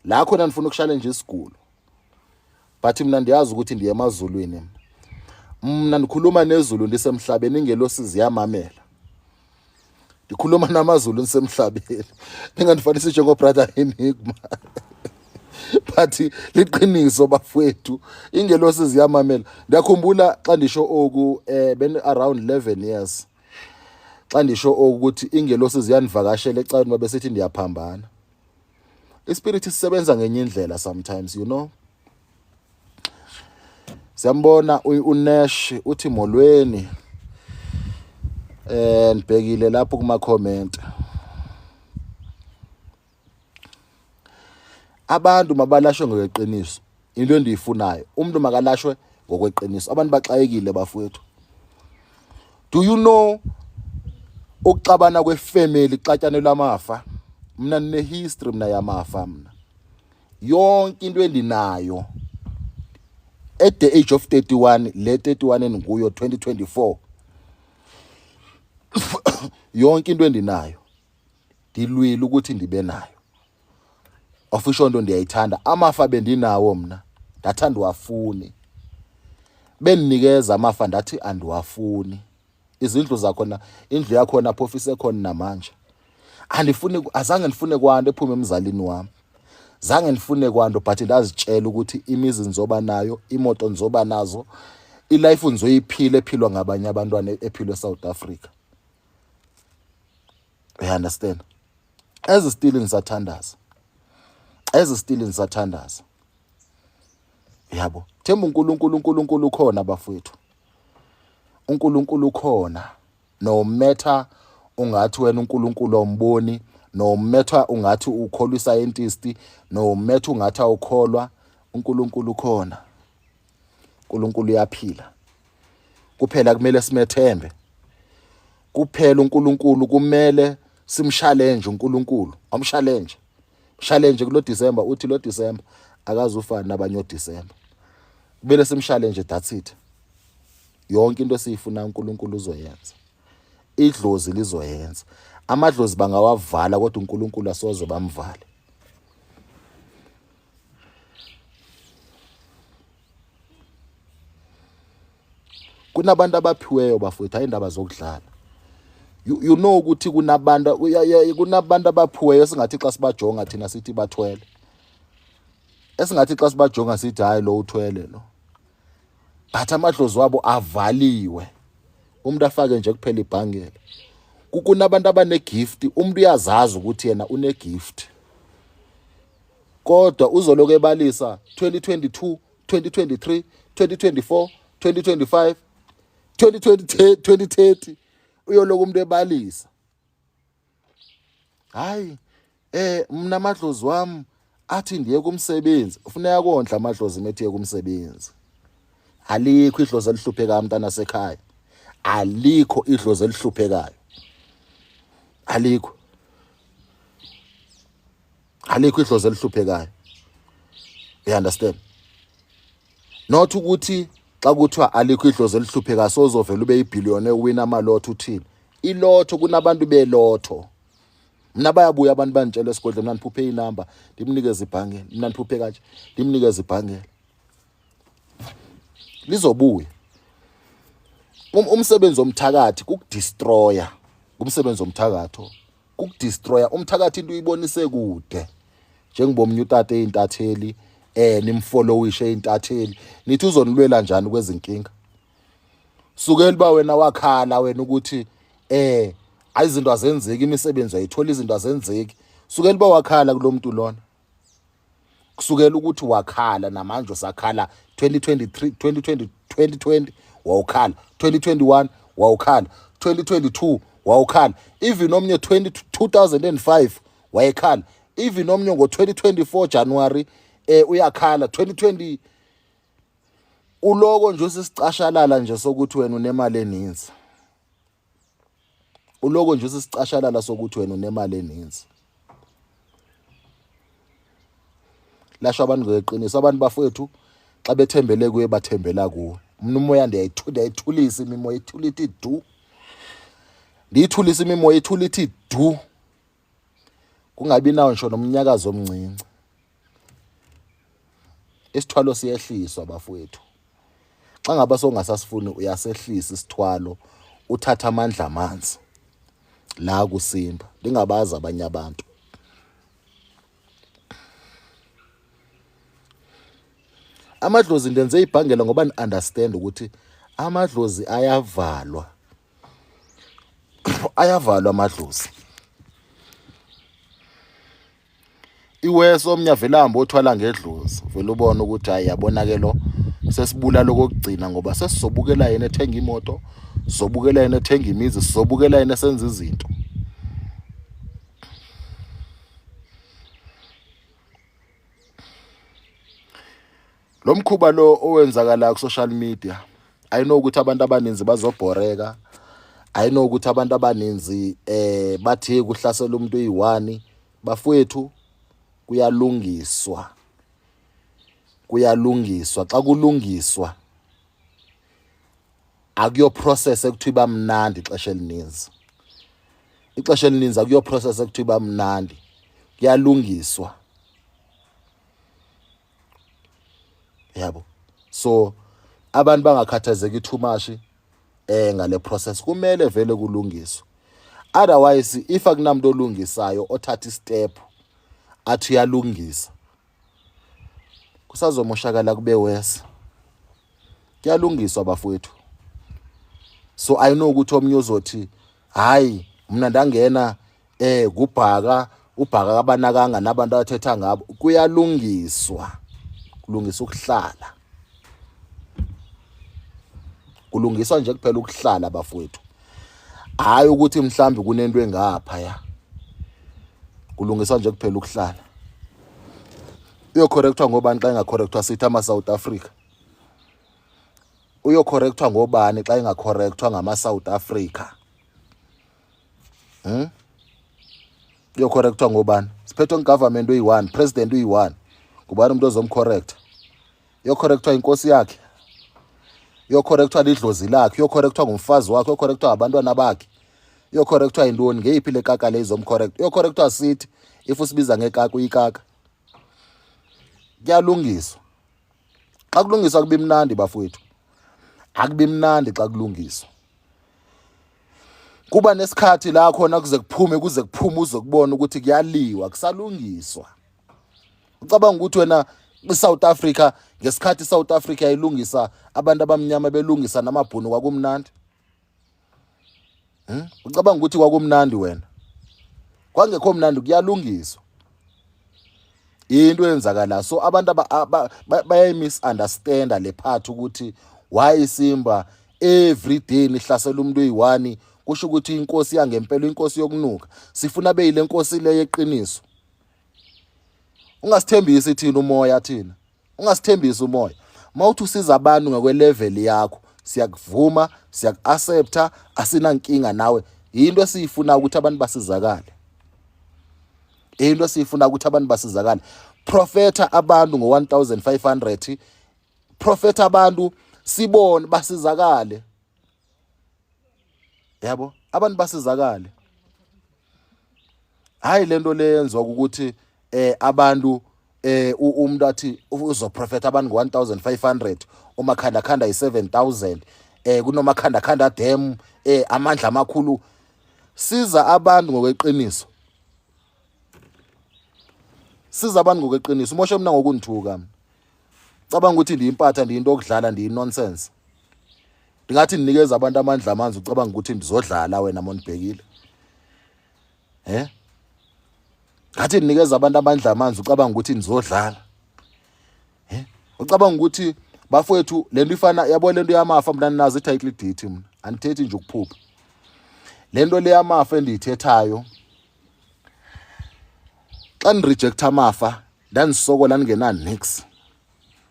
la khona ndifuna ukuchallenge isigulo, but mina ndiyazi ukuthi ndiye emazulwini. Mna ndikhuluma nezulu ndisemhlabeni, ingelosi ziyamamela. Ndikhuluma namazulu ndisemhlabeni, ningandifanisi njengobrother Enigma, but liqiniso bafowethu, ingelosi ziyamamela. Ndiyakhumbula xa ndisho oku, ben around 11 years xa ndisho oku ukuthi ingelosi ziyanivakashela ecaleni, babesithi ndiyaphambana. Ispirit sisebenza ngenye indlela sometimes. Siyambona uNash uthi molweni, ndibhekile lapho kuma comment. Abantu mabalashwe ngokweqiniso, into endiyifunayo umuntu makalashwe ngokweqiniso. Abantu baxakekile bafowethu. Do you know ukuxabana kwefamily kuxatshanelwa amafa? Mina nine history mina yamafa, mina yonke into endinayo at the age of 31, le 31 enguyo 2024, yonke into endinayo ndilwile ukuthi ndibe nayo. Ofisho nto ndiyayithanda, amafa bendinawo mna ndathi andiwafuni, bendinikeza amafa ndathi andiwafuni. Izindlu zakhona, indlu yakhona phofu isekhona namanje. Andifuni, azange ndifune kwanto ephuma emzalini wami, zange ndifune kwanto, but ndazitshela ukuthi imizi ndizoba nayo, imoto ndizoba nazo, ilife ndizoyiphila ephilwa ngabanye abantwana ephilwe eSouth Africa. You understand? As still ngisathandaza, as still ngisathandaza, yabo, themba uNkulunkulu, uNkulunkulu ukhona bafowethu, uNkulunkulu ukhona. No matter ungathi wena uNkulunkulu awumboni, no matter ungathi ukholwa iscientist, no matter ungathi awukholwa, uNkulunkulu ukhona, uNkulunkulu uyaphila. Kuphela kumele simethembe kuphela uNkulunkulu, kumele simchallenge uNkulunkulu, amchallenge, challenge kulo December, uthi lo December akazufana nabanye oDecember, kumele simchallenge, that's it. Yonke into esiyifuna uNkulunkulu uzoyenza, idlozi lizoyenza. Amadlozi bangawavala kodwa uNkulunkulu asoze bamvale. Kunabantu abaphiweyo bafowethu, hayi indaba zokudlala. You know ukuthi kunabantu abaphiweyo esingathi xa sibajonga thina sithi bathwele, esingathi xa sibajonga sithi hayi lo uthwele lo, but amadlozi wabo avaliwe. Umuntu afake nje kuphela ibhangela. Kunabantu abanegift, umuntu uyazazi ukuthi yena unegift, kodwa uzoloku ebalisa 2022, 2023, 2024, 2025, 2020, 2030, uyoloku umuntu ebalisa. Hayi, mina amadlozi wami athi ndiye kumsebenzi, ufuneka kondla amadlozi methi ye kumsebenzi. Alikho idlozi elihluphekayo mntana sekhaya, alikho idlozi elihluphekayo, alikho, alikho idlozi elihluphekayo. You understand? Not ukuthi xa kuthiwa alikho idlozi elihluphekayo sozovela ube yibillionaire win amalotho, uthini ilotho. Kunabantu belotho, mina bayabuya abantu banditshela esigodlweni, mina ndiphuphe inamba, ndimnikeze ibhangela, mina ndiphuphe kanje, ndimnikeze ibhangela, lizobuya. Umsebenzi womthakathi kukudestroya, umsebenzi womthakatho kukudestroya. Umthakathi into uyibonise kude, njengoba omnye utata eyintatheli, nimfollowishe intatheli, nithi uzonilwela njani kwezinkinga? Sukela uba wena wakhala wena ukuthi ayizinto azenzeki, imisebenzi ayithola, izinto azenzeki, sukela uba wakhala kulomuntu lona. Kusukela ukuthi wakhala namanje usakhala 2023 2020 2020 wawukhala 2021 wawukhala 2022 wawukhala even omnye 20 2005 wayekhala even omnye ngo-2024 January uyakhala 2020 uloko nje usisicashalala nje sokuthi wena unemali eninzi uloko nje usisicashalala sokuthi wena unemali eninzi lasho abantu ngeqiniso abantu bafowethu xa bethembele kuye bathembela kuwe mna umoya ndiyayithulisa imimoya ithula ithi du ndiyithulisa imimoya ithula ithi du kungabi nawo ngisho nomnyakazo omncinci isithwalo siyehliswa bafowethu xa ngaba songasasifuni uyasehlisa isithwalo uthatha amandla amanzi la kusimba ndingabazi abanye abantu amadlozi ndenze ibhangela ngoba ni-understand ukuthi amadlozi ayavalwa ayavalwa amadlozi iwesi omnye avele ahambe othwala ngedlozi vele ubone ukuthi hayi yabona ke lo sesibulala okokugcina ngoba sesizobukela yena ethenga imoto sizobukela yena ethenga imizi sizobukela yena esenza izinto Lo mkhuba lo owenzakala ku social media I know ukuthi abantu abaninzi bazobhoreka I know ukuthi abantu abaninzi bathi kuhlasela umuntu uyi-one bafowethu kuyalungiswa kuyalungiswa xa kulungiswa akuyo process ekuthiwa iba mnandi ixesha elininzi ixesha elininzi akuyo process ekuthiwa iba mnandi kuyalungiswa yabo so abantu bangakhathazeki too much ngale process kumele vele kulungiswe otherwise if akunamuntu olungisayo othatha istep athi uyalungisa kusazomoshakala kube worse kuyalungiswa bafowethu so i know ukuthi omnye uzothi hayi mina ndangena kubhaka ubhaka kabanakanga nabantu abathetha ngabo kuyalungiswa kulungisa ukuhlala kulungiswa nje kuphela ukuhlala bafowethu hayi ukuthi mhlambi kunento engapha ya kulungiswa nje kuphela ukuhlala uyocorrectwa ngobani xa engacorrectwa sithi ama-South Africa uyocorrectwa ngobani xa engacorrectwa ngama-South Africa Uyocorrectwa ngobani siphethwe ngigovernment uyi-one president uyi-one ngubani umuntu ozomcorrecta uyocorrectwa inkosi yakhe uyocorrectwa lidlozi lakhe uyocorrectwa ngumfazi wakhe uyocorrectwa ngabantwana bakhe uyocorrectwa yintoni ngeyiphi le kaka le izomcorrect uyocorrectwa sithi if usibiza ngekaka uyikaka kuyalungiswa xa kulungiswa kubi mnandi bafowethu akubi mnandi xa kulungiswa kuba nesikhathi la khona kuze kuphume kuze kuphume uze kubona ukuthi kuyaliwa kusalungiswa ucabanga ukuthi wena iSouth Africa ngesikhathi iSouth Africa yayilungisa abantu abamnyama belungisa namabhunu kwakumnandi ucabanga ukuthi kwakumnandi wena kwangekho mnandi kuyalungiswa into eyenzakala so abantu bayayi-misunderstanda le part ukuthi why Simba every day nihlasela umuntu oyi-one kusho ukuthi inkosi yangempela inkosi yokunuka sifuna beyile nkosi le yeqiniso ungasithembisi thina umoya thina ungasithembisi umoya mawuthi usiza abantu ngokwe-level yakho siyakuvuma siyaku-accepta asinankinga nawe yinto esiyifuna ukuthi abantu basizakale into esiyifuna ukuthi abantu basizakale profeta abantu ngo-1500 profeta abantu sibone basizakale yabo abantu basizakale hayi lento leyenziwa ukuthi abantu umuntu athi uzoprofetha abantu ngo-1500 umakhanda khanda yi-7000 kunomakhanda khanda dam amandla amakhulu siza abantu ngokweqiniso siza abantu ngokweqiniso umoshe mina ngokundithuka mina cabanga ukuthi ndiyimpatha ndiyinto okudlala ndiyi-nonsense ndingathi ndinikeza abantu amandla amanzi ucabanga ukuthi ndizodlala wena monibhekile ngathi ndinikeza abantu amandla amanzi ucabanga ukuthi ndizodlala Ucabanga ukuthi bafowethu lento ifana yabo lento yamafa mina nazi i-title deed mina andithethi nje ukuphupha. Lento le yamafa endiyithethayo xa nirejecta amafa ndandisokola ndingena nix.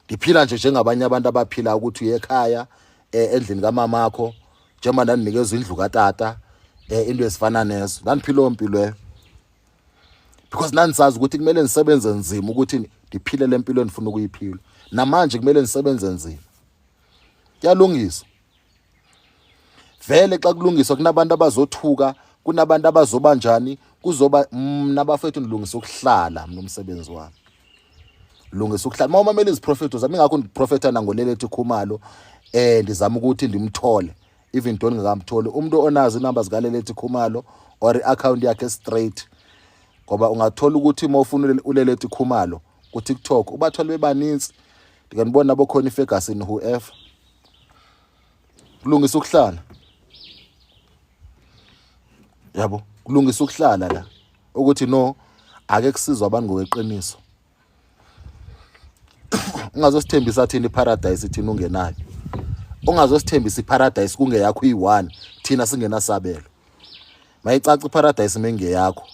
Ndiphila nje njengabanye abantu abaphila ukuthi uye ekhaya endlini kamamakho njengoba ndandinikezwa indlu katata into ezifana nezo ndandiphila loo mpilo leyo because ndandisazi ukuthi kumele ndisebenze nzima ukuthi ndiphile le mpilo endifuna ukuyiphila namanje kumele ndisebenze nzima kuyalungiswa vele xa kulungiswa kunabantu abazothuka kunabantu abazoba njani kuzoba mna bafethu ndilungisa ukuhlala mna umsebenzi wami lungisa ukuhlala uma umamela iziprofetho zami ingakho ndiprofetha nangoLelethi Khumalo ndizama ukuthi ndimthole even though ndingakamtholi umuntu onazo inamba zikaLelethi Khumalo or i-account yakhe straight ngoba ungathola ukuthi uma ufuna uLelethi Khumalo ku-TikTok ubathole bebaninzi ndike ndibone nabo Connie Ferguson whoever kulungisa ukuhlala yabo kulungisa ukuhlala la ukuthi no ake kusizwa abantu ngokweqiniso ungazosithembisa thina iparadise thina ungenayo ungazosithembisa iparadise kungeyakho iyi-one thina singenasabelo mayicaca iparadise mengeyakho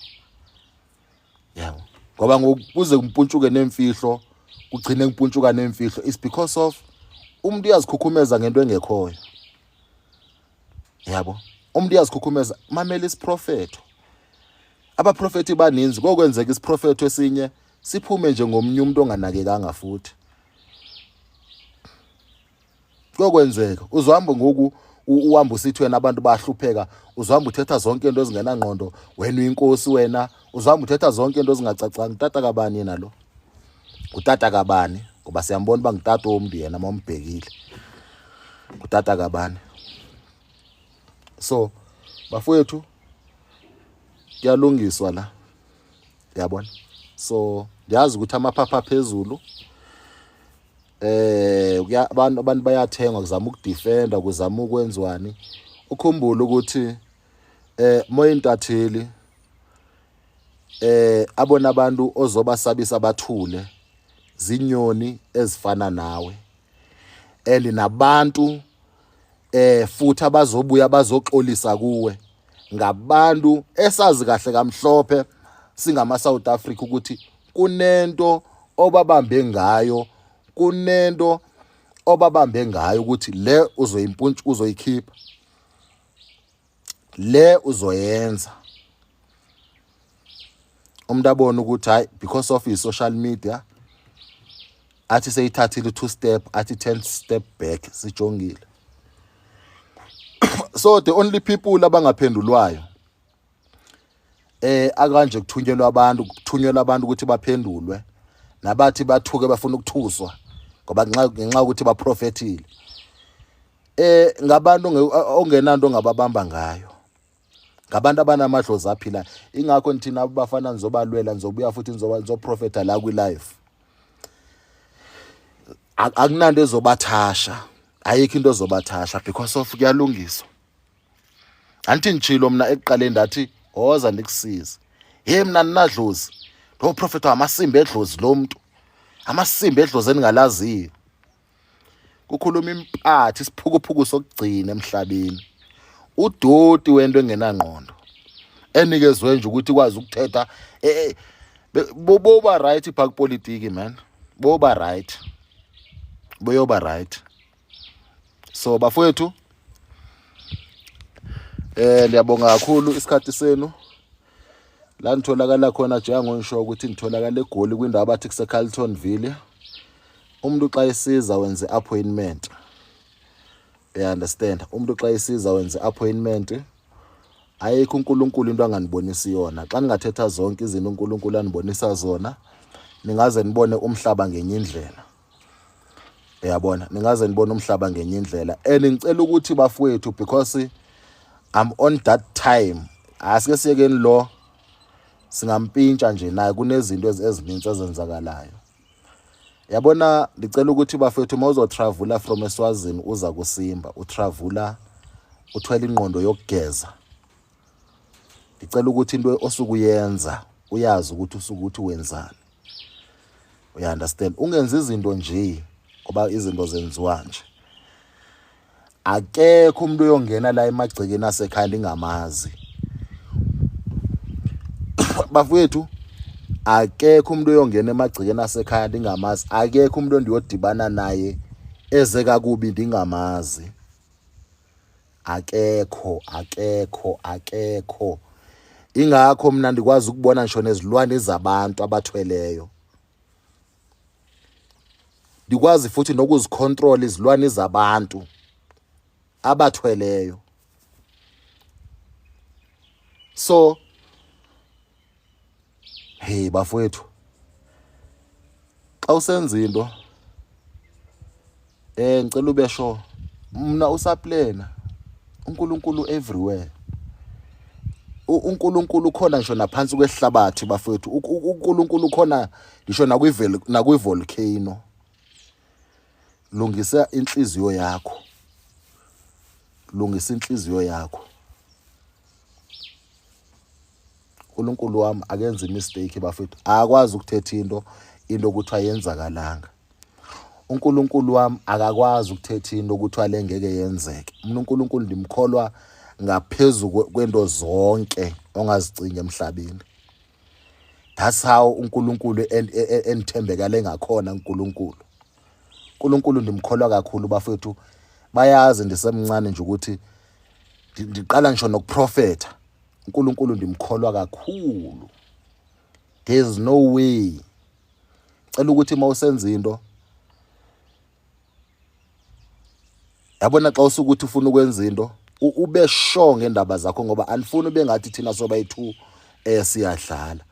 yabo ngoba ngokuze kumpuntshuke nemfihlo kugcine kumpuntshuka nemfihlo is because of umuntu uyazikhukhumeza ngento engekhoyo yabo umuntu uyazikhukhumeza mamela isiprofetho abaprofethi baninzi kokwenzeka isiprofetho esinye siphume nje ngomnye umuntu onganakekanga futhi kuyokwenzeka uzohamba ngoku uhamba usithi wena abantu bayahlupheka uzohamba uthetha zonke into ezingenangqondo wena uyinkosi wena uzohamba uthetha zonke into ezingacacanga utata kabani yena lo utata kabani ngoba siyambona uba ngutata womntu yena uma umbhekile ngutata kabani so bafowethu kuyalungiswa la yabona so ndiyazi ukuthi amaphapha phezulu abantu abantu bayathengwa kuzama ukudefenda kuzama ukwenziwani ukhumbule ukuthi moyintatheli abona abantu ozobasabisa bathule zinyoni ezifana nawe and nabantu futhi abazobuya bazoxolisa kuwe ngabantu esazi kahle kamhlophe singama South Africa ukuthi kunento obabambe ngayo kunento obabambe ngayo ukuthi le uzoyimpuntsha uzoyikhipha le uzoyenza umuntu abone ukuthi hayi because of his social media athi seyithathile 2 step athi 10 step back sijongile so the only people abangaphendulwayo akanje kuthunyelwa abantu kuthunyelwa abantu ukuthi baphendulwe nabathi bathuke bafuna ukuthuswa ngoba ngenxa ukuthi baprofethile ngabantu ongenanto ongababamba ngayo ngabantu abanamadlozi aphilayo ingakho nithina abafana nizobalwela nizobuya futhi nizoba nizoprofetha la kwi-life akunanto ezobathasha ayikho into ezobathasha because of kuyalungiswa andithi nditshilo mna ekuqaleni ndathi woza ndikusize ye mna ndinadlozi lo profetha amasimba edlozi lo mntu amasimba edlozi endingalaziyo kukhuluma impathi isiphukuphuku sokugcina emhlabeni udoti wento engenangqondo enikezwe nje ukuthi ikwazi ukuthetha boba right pha kupolitiki man boba right boyoba right so bafowethu ndiyabonga kakhulu isikhathi senu la nitholakala khona njengangonisho ukuthi nitholakala eGoli kwindawo abathi kuse Carltonville umuntu xa esiza wenze appointment you understand umuntu xa esiza wenze appointment ayikho uNkulunkulu into anganibonisi yona xa ningathetha zonke izinto uNkulunkulu anibonisa zona ningaze nibone umhlaba ngenye indlela uyabona ningaze nibone umhlaba ngenye indlela and ngicela ukuthi bafowethu because I'm on that time asike siyekeni lo singampintsha nje naye kunezinto ezininzi ezenzakalayo yabona ndicela ukuthi bafethu uma uzotravula from eSwazini uza kuSimba utravula uthwele ingqondo yokugeza ndicela ukuthi into osukuyenza uyazi ukuthi usuke ukuthi wenzani uya understand ungenzi izinto nje Ngoba izinto zenziwa nje. Akekho umuntu oyongena la emagcekeni asekhaya ndingamazi. Bafowethu, akekho umuntu oyongena emagcekeni asekhaya ndingamazi. Akekho umuntu endiyodibana naye eze kakubi ndingamazi. Akekho, akekho, akekho. Ingakho mina ndikwazi ukubona ngisho nezilwane zabantu abathweleyo. Ndikwazi futhi nokuzicontrol izilwane zabantu abathweleyo. So hey bafowethu, xa usenza into ngicela ube sure mna usaplena uNkulunkulu everywhere. UNkulunkulu ukhona ngisho naphansi kwehlabathi bafowethu. UNkulunkulu ukhona ngisho nakwi-volcano. Lungisa inhliziyo yakho, lungisa inhliziyo yakho. uNkulunkulu wami akenze imistake bafethu, akakwazi ukuthetha into okuthiwa yenzakalanga. uNkulunkulu wami akakwazi ukuthetha into okuthiwa le ngeke yenzeke. Mina uNkulunkulu ndimkholwa ngaphezu kwento zonke ongazicinga emhlabeni. That's how uNkulunkulu enithembekale ngakhona. uNkulunkulu, uNkulunkulu ndimkholwa kakhulu bafethu. Bayazi ndisemncane nje ukuthi ndiqala ngisho nokuprofetha. uNkulunkulu ndimkholwa kakhulu. There's no way. Cela ukuthi uma usenza into, yabona, xa usukuthi ufuna ukwenza into, ube sure ngendaba zakho, ngoba andifuni ube ngathi thina soba yi-two siyadlala.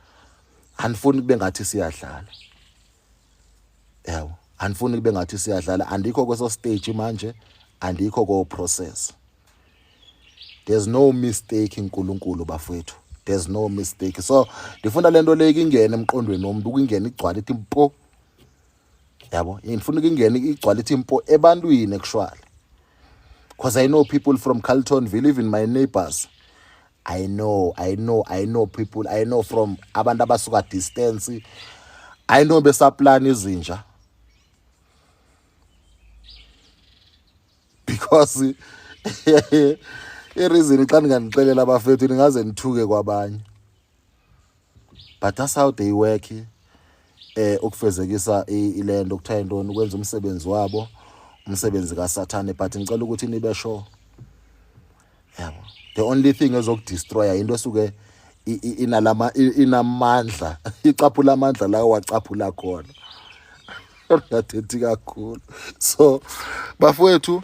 Andifuni kube ngathi siyadlala, yabo, andifuni kube ngathi siyadlala. Andikho kweso stage manje, andikho ko process. There's no mistake iNkulunkulu bafowethu, there's no mistake. So ndifuna lento le ingene emqondweni womuntu, ukungena igcwale ithi mpo, yabo. Ngifuna ukungena igcwale ithi mpo ebantwini actually, because I know people from Carltonville, even my neighbors. I know, I know, I know people, I know from abantu abasuka distance. I know besaplan izinja, because i-reason xa ndinganixelela abafethu ningaze nithuke kwabanye, but that's how they work ukufezekisa ilento kuthiwa intoni, ukwenza umsebenzi wabo, umsebenzi kaSathane. But ngicela ukuthi nibe sure, yabo. The only thing ezokudestroya into esuke inalama inamandla, icaphula amandla la wacaphula khona. Ngathethi kakhulu. So bafowethu,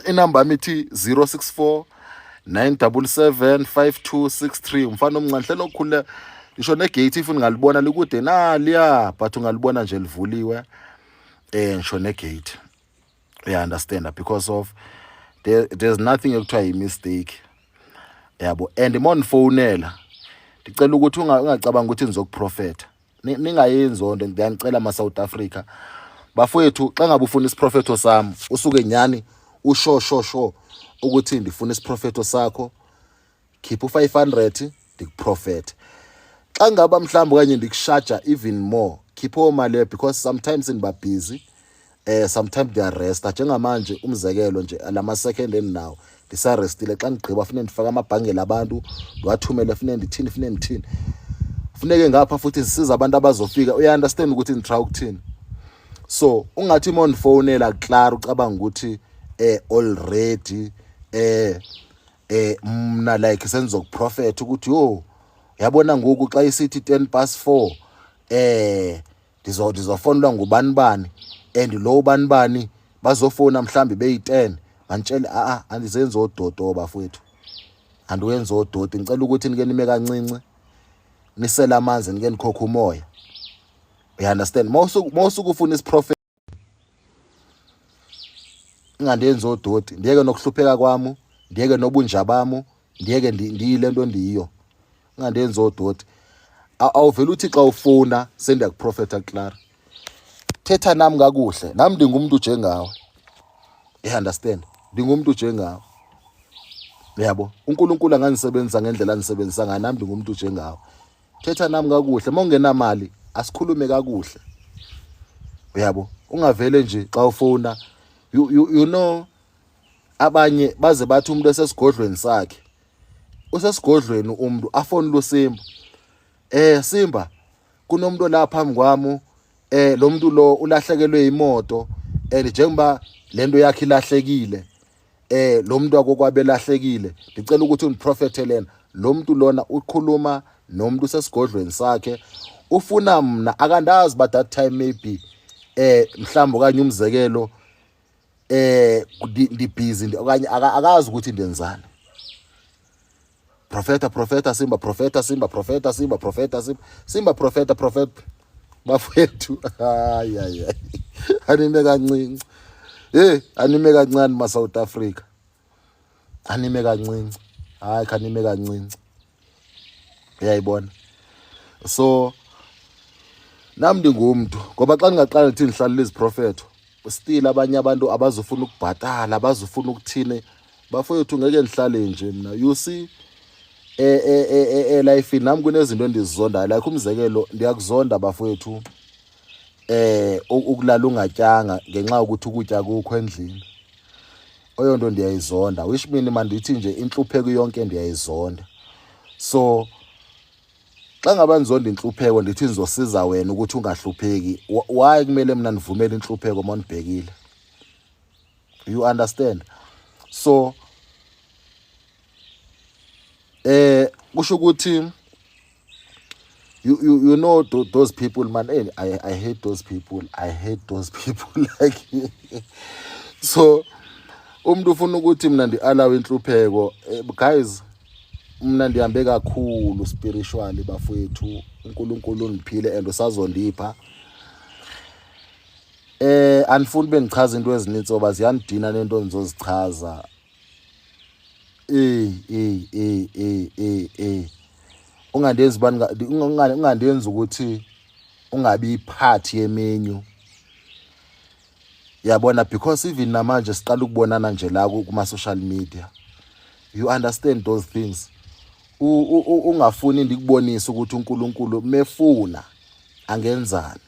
inamba yami ithi 064 977 5263. Umfana omncane hlelo okukhulule ngisho negate, if ungalibona likude naliya, but ungalibona nje livuliwe, ngisho negate, you understand? Because of there's nothing ekuthiwa yi-mistake, yabo. And uma nifonela, ndicela ukuthi ungacabanga ukuthi nizokuprofetha. Ningayenzi zonto, ndiyanicela ma-South Africa bafowethu. Xa ngabe ufuna isiprofetho sami, usuke nyani usho sho sho ukuthi ndifuna isiprofetho sakho, khipha u-500 ndikuprofethe. Xa ngaba mhlawumbi okanye ndikushaja even more, khipha omali, because sometimes ndiba busy, sometimes ndiyaresta. Njengamanje, umzekelo nje, lama second endinawo ndisarestile. Xa ndigqiba funeke ndifake amabhangela abantu, ndiwathumele, funeke ndithini, funeke ndithini, funeke ngapha futhi sisiza abantu abazofika. Uya-understand ukuthi nditry ukuthini? So ungathi uma undifowunela klar ucabanga ukuthi already mna like sengizokuprofetha ukuthi yo, yabona ngoku xa isithi 10 past 4 ndizofonelwa ngubani bani, and lo bani bani bazofona mhlambi beyi-10, mantshele. A andizenzi ododo bafowethu, andiwenzi odoti. Ngicela ukuthi nike nime kancinci, nisele amanzi, nike nikhokhe umoya, you understand? Mawusuke ufuna isiprofet, ingandenzi odoti. Ndiyeke nokuhlupheka kwami, ndiyeke nobunja bami, ndiyeke ndiyile nto ndiyiyo, ingandenzi odoti. Awuvele uthi xa ufuna sendiyakuprofetha. Clara, thetha nami kakuhle, nami ndingumuntu njengawe, you understand? Ndingumuntu njengawe, yabo. uNkulunkulu anganisebenzisa ngendlela anisebenzisa ngayo, nami ndingumuntu njengawe. Thetha nami kakuhle. Uma ungenamali, asikhulume kakuhle. Uyabo, ungavele nje xa ufona, you know, abanye baze bathi umuntu esesigodlweni sakhe, usesigodlweni umuntu afonele uSimba, Simba, kunomuntu la phambi kwami, lo muntu lo ulahlekelwe imoto, and njengoba lento yakhe ilahlekile, lo muntu akokwabe lahlekile, ngicela ukuthi ungiprofethe lena. Lo muntu lona ukhuluma nomuntu usesigodlweni sakhe, ufuna mna, akandazi, but that time maybe mhlawumbe, okanye umzekelo, ndi-busy okanye akazi ukuthi ndenzani. Profeta, profeta Simba, profeta Simba, profeta Simba, profeta Simba, Simba profeta, profeta. Bafethu, hayi hayi hayi, anime kancinci, hey, anime kancane ma South Africa, anime kancinci, hayi, khanime kancinci, uyayibona. So nami ndingumntu, ngoba xa ndingaqala ndithi ndihlalela iziprofetho, still abanye abantu abazofuna ukubhatala, abazofuna ukuthini. Bafowethu, ngeke ndihlale nje mna. You see, elifini nami kunezinto endizizondayo, like umzekelo, ndiyakuzonda bafowethu ukulala ungatyanga ngenxa yokuthi ukutya kukho endlini. Oyo nto ndiyayizonda, which mean mandithi nje intlupheko yonke ndiyayizonda. So xa ngaba ndizonda intlupheko, ndithi ndizosiza wena ukuthi ungahlupheki, why kumele mina ndivumele intlupheko uma ndibhekile? You understand? So kusho ukuthi you know those people, man, I hate those people, I hate those people. Like, so umuntu ufuna ukuthi mina ndi-allow inhlupheko. Guys, mina ndihambe kakhulu spiritually bafowethu, uNkulunkulu ungiphile and usazondipha. Andifuni bengichaza into ezininzi ngoba ziyanidina nento engizozichaza. Ungandenzi bani, ungandenzi ukuthi ungabi ipart yemenyu, yabona, because even namanje siqala ukubonana nje la kuma social media. You understand those things? Ungafuni ndikubonise ukuthi uNkulunkulu mefuna angenzani.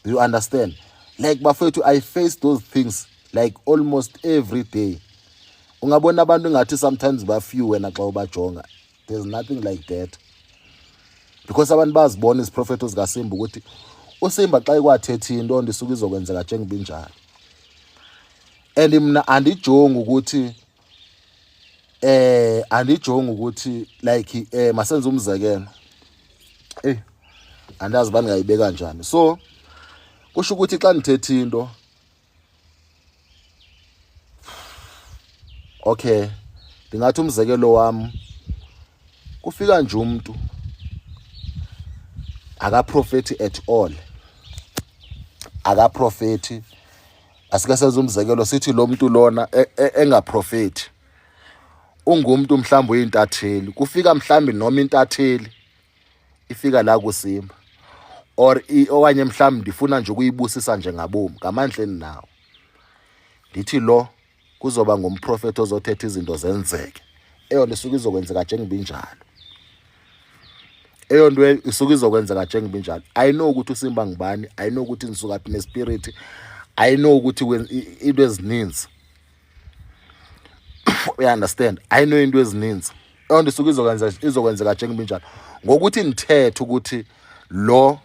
You understand? Like bafethu, I face those things like almost every day. Ungabona abantu ngathi sometimes ba-few wena xa ubajonga. There's nothing like that, because abantu bazibona iziprofeto zikaSimba, ukuthi uSimba xa ekwathetha into ndisuke izokwenzeka njengoba injalo. And mna andijongi ukuthi like masenze umzekelo, andazi uba ndingayibeka kanjani. So kusho ukuthi xa ndithetha into, okay, ndingathi umzekelo wam, kufika nje umuntu akaprofethi at all, akaprofethi. Asike senze umzekelo, sithi lo muntu lona engaprofethi, ungumuntu mhlawumbe uyintatheli, kufika mhlawumbe noma intatheli ifika la kuSimba or okanye mhlawumbe ndifuna nje ukuyibusisa nje ngabomi ngamandla endinawo, ndithi lo kuzoba ngumprofethi ozothetha izinto zenzeke. Eyona isuke izokwenzeka njengoba injalo, eyo nto isuke izokwenzeka njengoba injalo. I know ukuthi uSimba ngubani, I know ukuthi ndisuka phi nespirit, I know ukuthi into ezininzi, uya understand? I know into ezininzi. Eyo nto isuke izokwenzeka njengoba injalo, ngokuthi ndithethe ukuthi lo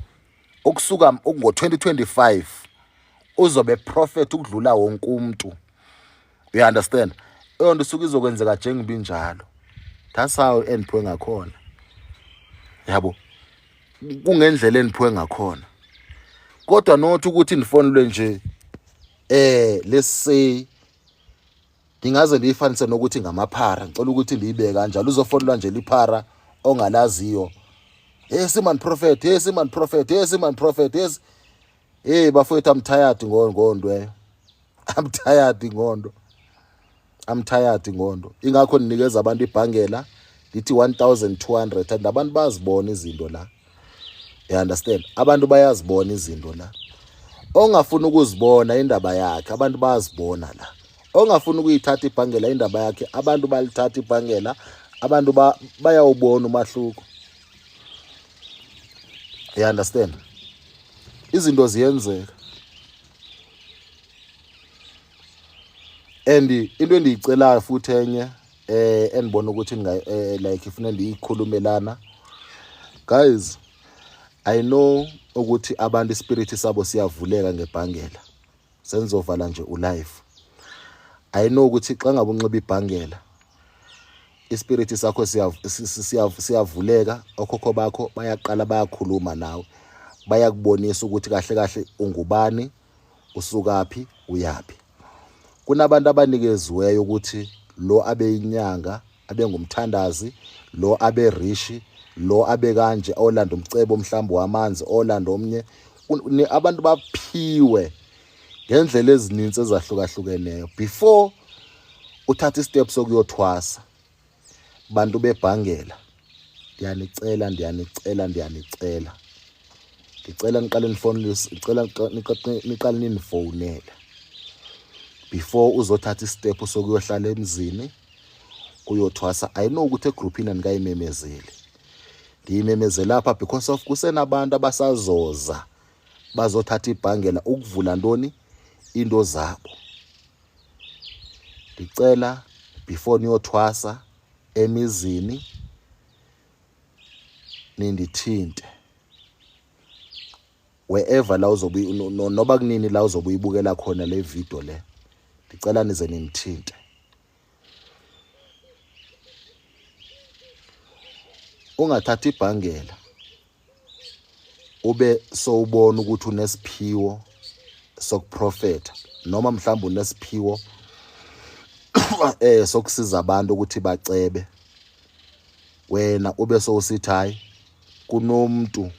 ukusuka ngo-2025 uzobe prophet ukudlula wonke umuntu. You understand? Eyo nto isuke izokwenzeka njengoba injalo. That's how endiphiwe ngakhona, yabo, kungendlela endiphiwe ngakhona. Kodwa not ukuthi ndifonelwe nje, let's say, ngingaze ndiyifanise nokuthi ngamaphara, ngicela ukuthi ndiyibeke kanjalo, uzofonelwa nje liphara ongalaziyo, "Hey Simon prophet, hey Simon prophet, hey Simon prophet, yes." Hey bafowethu, I'm tired ngondo eyo, I'm tired ngondo, I'm tired ngondo. Ingakho ninikeza abantu ibhangela, ndithi 1200, and abantu bazibona izinto la. You understand? Abantu bayazibona izinto la. Ongafuni ukuzibona, indaba yakhe. Abantu bayazibona la. Ongafuni ukuyithatha ibhangela, indaba yakhe. Abantu balithatha ibhangela, abantu bayawubona umahluko. You understand? Izinto ziyenzeka. And into endiyicelayo futhi enye endibona ukuthi like ifuna ndiyikhulume lana, guys, I know ukuthi abantu ispirit sabo siyavuleka ngebhangela. Senizovala nje ulive. I know ukuthi xa ngabe unxiba ibhangela ispirit sakho siyavuleka, okhokho bakho bayaqala bayakhuluma nawe, bayakubonisa ukuthi kahle kahle ungubani, usukaphi, uyaphi. Kunabantu abanikeziweyo ukuthi lo abe inyanga, abe ngumthandazi, lo abe rishi, lo abe kanje, olanda umcebo mhlawumbe wamanzi, olanda omnye. Abantu baphiwe ngendlela ezininzi ezahlukahlukeneyo. Before uthatha istep sokuyothwasa, bantu bebhangela, ndiyanicela, ndiyanicela, ndiyanicela, ndicela niqale nifonele, ndicela niqale ninifowunele before uzothatha istep sokuyohlala emzini uyothwasa. I know ukuthi egruphini anikayimemezeli, ndiyimemezela apha because of kusenabantu abasazoza bazothatha ibhangela ukuvula ntoni into zabo. Ndicela before niyothwasa emizini nindithinte wherever la uzobe, noba kunini la uzobe uyibukela khona le video le, ndicela nize nindithinte. Ungathatha ibhangela ube sowubona ukuthi unesiphiwo sokuprofetha noma mhlawumbe unesiphiwo sokusiza abantu ukuthi bacebe, wena ube sowusithi hayi kunomuntu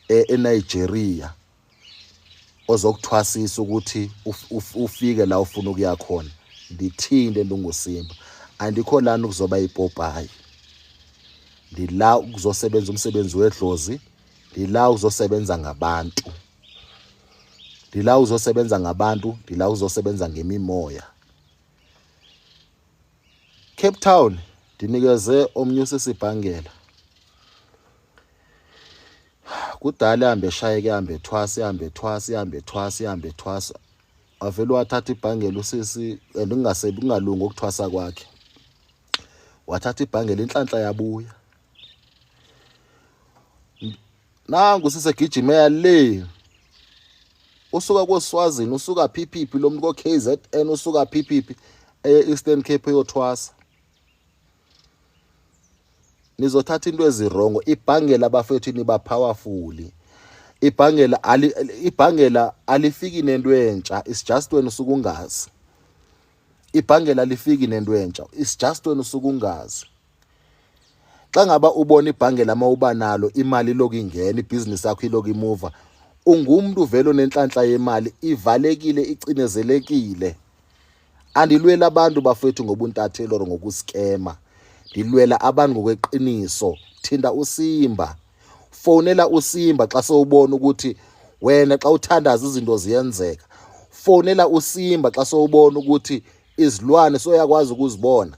eNigeria ozokuthwasisa ukuthi ufike la ufuna ukuya khona. Ndithinte ndungusimba, andikho lana ukuzoba ipopayi, ndila ukuzosebenza umsebenzi wedlozi, ndila ukuzosebenza ngabantu, ndila ukuzosebenza ngabantu, ndila ukuzosebenza ngemimoya. Cape Town ndinikeze omnye usisibhangela kudala, ehambe eshayeke, ehambe ethwasa, ehambe ethwasa, ehambe ethwasa, ehambe ethwasa, wavele wathatha ibhangela usisi and kungasebi kungalungi ukuthwasa kwakhe, wathatha ibhangela, inhlanhla yabuya. Nangu sisegijima le usuka koSwazini, usuka phiphi lo muntu ko-KZN, usuka phiphi eye Eastern Cape eyothwasa. Nizothatha into ezirongo. Ibhangela bafethu niba powerful, ibhangela ali, ibhangela alifiki nento entsha, it's just wena usuke ungazi. Ibhangela alifiki nento entsha, it's just wena usuke ungazi. Xa ngaba ubona ibhangela uma uba nalo, imali iloku ingena, ibhizinisi yakho iloku imuva, ungumuntu vele onenhlanhla yemali, ivalekile, icinezelekile. Andilweli abantu bafethu ngobuntathelo or ngokuskema, ndilwela abantu ngokweqiniso. Thinta uSimba, fonela uSimba xa sewubona ukuthi wena xa uthandaza izinto ziyenzeka. Fonela uSimba xa sewubona ukuthi izilwane soyakwazi ukuzibona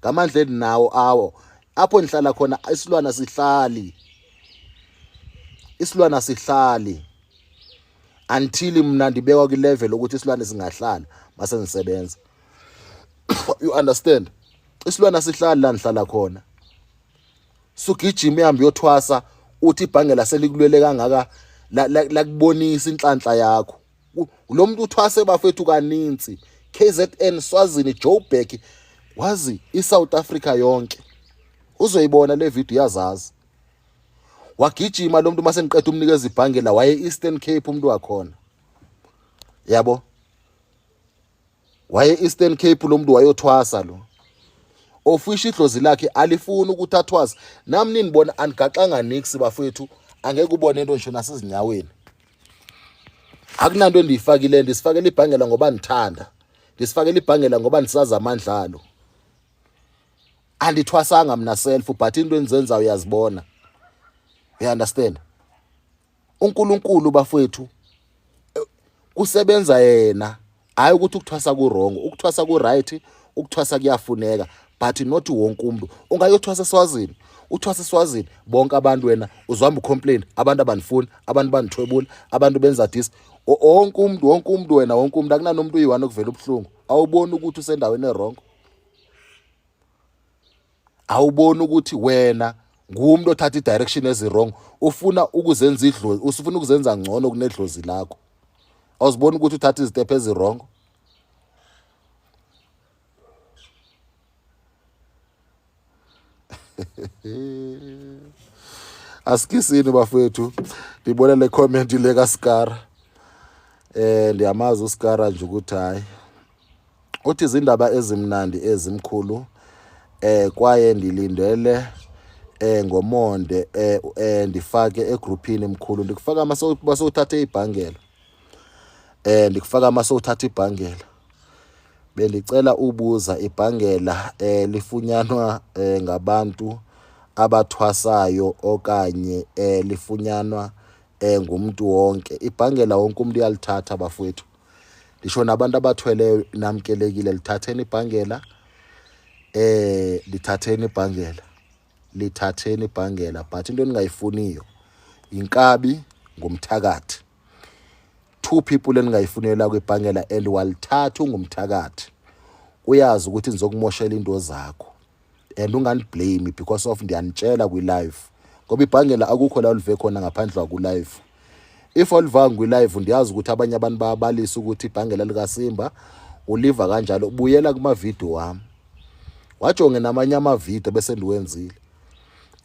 ngamandla endinawo awo. Apho ndihlala khona isilwana sihlali, isilwana sihlali until mna ndibekwa kwilevel ukuthi isilwane singahlala mase ngisebenza, you understand? Isilwana sihlali la ndihlala khona. Sugijima uhambe uyothwasa, uthi ibhangela selikulwele kangaka, lakubonisa inhlanhla yakho. Lo muntu uthwase bafethu kaninzi, KZN, Swazini, Joburg, wazi iSouth Africa yonke. Uzoyibona le video, yazazi. Wagijima lo muntu mase ngiqeda umnikeza ibhangela, waye Eastern Cape umuntu wakhona, yabo, waye Eastern Cape lo muntu wayothwasa lo ofisha. Idlozi lakhe alifuni ukuthi athwase. Nami ninibona anigaxanga nix bafethu, angeke ubone into ngisho nasezinyaweni, akunanto endiyifakile. Ndisifakela ibhangela ngoba ndithanda, ndisifakela ibhangela ngoba ndisazi amandla alo. Andithwasanga mna self, but into endizenzayo uyazibona, you understand? uNkulunkulu bafowethu kusebenza yena, hayi ukuthi ukuthwasa ku wrong, ukuthwasa ku right, ukuthwasa kuyafuneka, but not wonke umuntu ungayothwasa eSwazini. Uthwasa eSwazini bonke abantu wena uzohamba ucomplain abantu abanifuni, abantu banithwebula, abantu benza this. Wonke umuntu, wonke umuntu wena, wonke umuntu akunanomuntu uyi-one okuvela ubuhlungu. Awuboni ukuthi usendaweni erongo? Awuboni ukuthi wena ngumuntu othatha i-direction ezi-wrong, ufuna ukuzenza idlozi, usufuna ukuzenza ngcono kunedlozi lakho? Awuziboni ukuthi uthatha izitephu ezi-wrong? Asikisini bafethu, ndibona le comment le kaSkara. Ndiyamazi uSkara nje ukuthi hayi uthi izindaba ezimnandi ezimkhulu, kwaye ndilindele ngomonde, ndifake egruphini mkhulu, ndikufaka masowuthathe ibhangela, ndikufaka masowuthatha ibhangela. Bendicela ubuza ibhangela lifunyanwa ngabantu abathwasayo okanye lifunyanwa ngumuntu wonke? Ibhangela wonke umuntu uyalithatha bafowethu, ndisho nabantu abathweleyo namkelekile. Lithatheni ibhangela, lithatheni ibhangela, lithatheni ibhangela, but into endingayifuniyo yinkabi ngumthakathi. Two people engingayifunela kwibhangela, and walithatha ungumthakathi, uyazi ukuthi nizokumoshela into zakho and unganiblame because of ndiyanitshela kwi-live, ngoba ibhangela akukho la ulive khona ngaphandle kwaku-live. If olivanga kwi-live, ndiyazi ukuthi abanye abantu bayabalisa ukuthi ibhangela likaSimba uliva kanjalo. Buyela kumavidiyo wami, wajonge namanye amavidiyo bese ndiwenzile.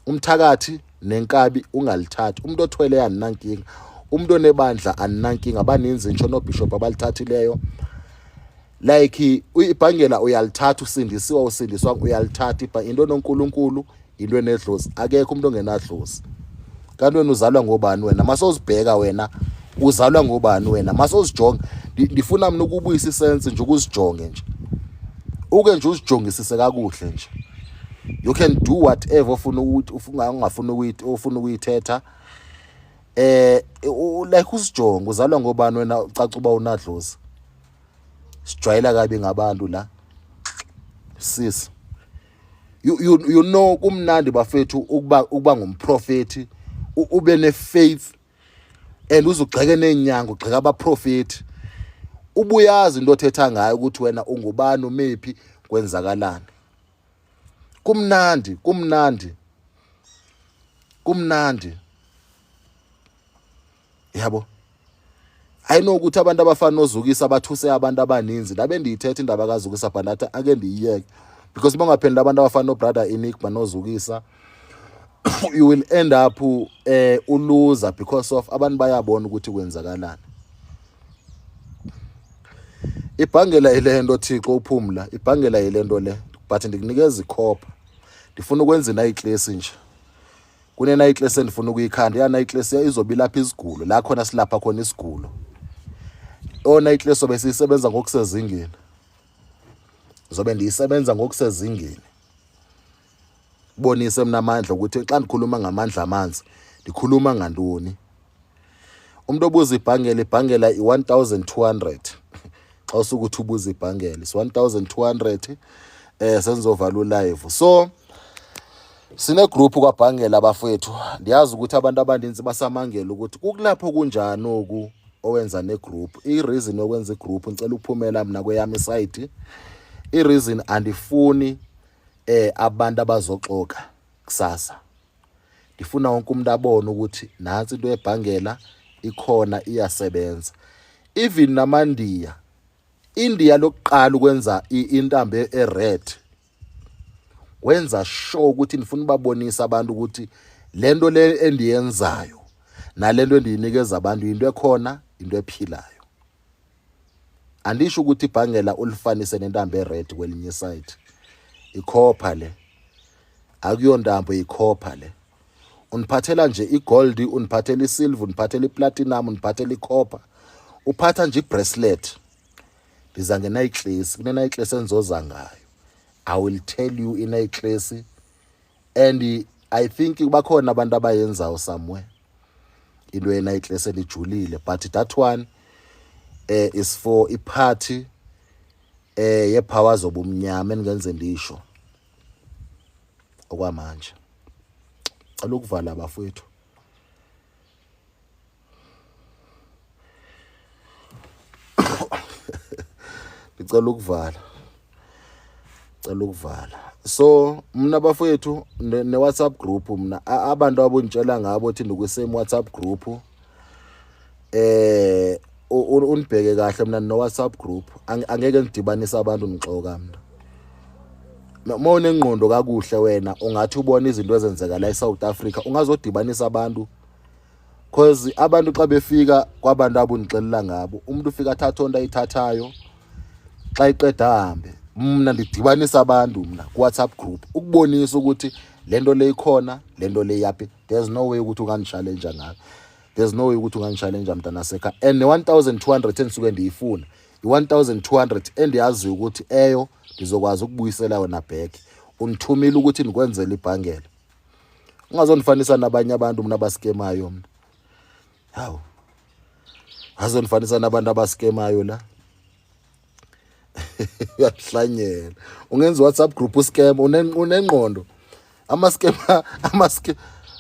Umthakathi nenkabi ungalithathi. Umuntu othwele aninankinga, umuntu onebandla aninankinga, baninzi ngisho nobishop abalithathileyo. Like ibhangela uyalithatha usindisiwa, usindiswa uyalithatha. Into noNkulunkulu, into enedlozi, akekho umuntu ongenadlozi. Kanti wena uzalwa ngobani wena? Masozibheka wena uzalwa ngobani wena? Masozijonga, ndifuna mina ukubuyisa isense nje, ukuzijonge nje, uke nje uzijongisise kakuhle nje. You can do whatever ofuna ukuthi ufuna ungafuna ukuthi ofuna ukuyithetha, like usijonge uzalwa ngobani wena, ucaca uba unadlozi. Sijwayela kabi ngabantu la sis. You know kumnandi bafethu ukuba ngumprofeti, ube ne faith and uzugxeke nenyanga, ugxeka abaprofeti, ubuyazi into othetha ngayo ukuthi wena ungubani, umephi, kwenzakalani. Kumnandi, kumnandi, kumnandi, yabo. I know ukuthi abantu abafana noZukisa bathuse abantu abaninzi. Ndabe ndiyithetha indaba kaZukisa but ndathi ake ndiyiyeke because uma ungaphendula abantu abafana noBrother Enigma noZukisa, you will end up uluza because of abantu bayabona ukuthi kwenzakalani. Ibhangela ilento Thixo uphumla, ibhangela yilento le, but ndikunikeza ikhopha. Ndifuna ukwenza inayiclass nje, kunenayiclass endifuna ukuyikhanda. Ya nayiclass izobe ilapha isigulo, la khona silapha khona isigulo. Onayiclass sobe siyisebenza ngokusezingeni, zobe ndiyisebenza ngokusezingeni. Bonise mina amandla ukuthi xa ndikhuluma ngamandla amanzi ndikhuluma ngantoni. Umuntu obuza ibhangela, ibhangela i-1200. Xa usuke uthi ubuza ibhangela is 1200. Sengizovala ulive. So sine group kwabhangela abafowethu. Ndiyazi ukuthi abantu abaninzi basamangela ukuthi kukulapho kunjani oku owenza negroup. I-reason yokwenza igroup, ngicela ukuphumela mina kweyami isite, i-reason andifuni abantu abazoxoka kusasa. Ndifuna wonke umuntu abone ukuthi nansi into yebhangela ikhona, iyasebenza. Even namandiya, India lokuqala ukwenza intambo e-red, wenza sure ukuthi ndifuna ubabonisa abantu ukuthi lento le endiyenzayo nalento endiyinikeza abantu into ekhona, into ephilayo. Andisho ukuthi ibhangela ulifanise nentambo ered kwelinye iside. Ikhopha le, akuyontambo, ikhopha le. Uniphathela nje igold, uniphathela isilver, uniphathela iplatinum, uniphathela ikhopha, uphatha nje ibracelet. Ndiza ngenayiclass, kunenayiclass endizoza ngayo. I will tell you inayiclass, and I think bakhona abantu abayenzayo somewhere into yenayiclass elijulile, but that one is for iparty yepower zobumnyama engingenze ndisho okwamanje. Cela ukuvala bafowethu. Ngicela ukuvala. Cela ukuvala. So mina bafowethu ne WhatsApp group mina abantu abongitshela ngabo ukuthi ndikwi same WhatsApp group eh unibheke kahle mina no WhatsApp group angeke ngidibanise abantu ngixoka mina. Uma unengqondo kakuhle wena ungathi ubona izinto ezenzeka la eSouth Africa ungazodibanisa abantu cause abantu xa befika kwabantu abundixelela ngabo umuntu ufika athathe onto ayithathayo xa iqeda ahambe. Mna ndidibanisa abantu mna ku-WhatsApp group ukubonisa ukuthi le nto le ikhona, le nto le yaphi. There's no way ukuthi ungandishalenja ngayo, there's no way ukuthi ungandishalenja mntanasekhaya. And ne-1200 endisuke ndiyifuna i-1200 endiyaziyo ukuthi eyo ndizokwazi ukubuyisela wena back. Undithumile ukuthi ndikwenzele ibhangela, ungazondifanisa nabanye abantu mna abaskemayo mna. Hawu, azondifanisa nabantu abaskemayo la, uyahlanyela. Ungenza WhatsApp group uscam, unengqondo ama-scam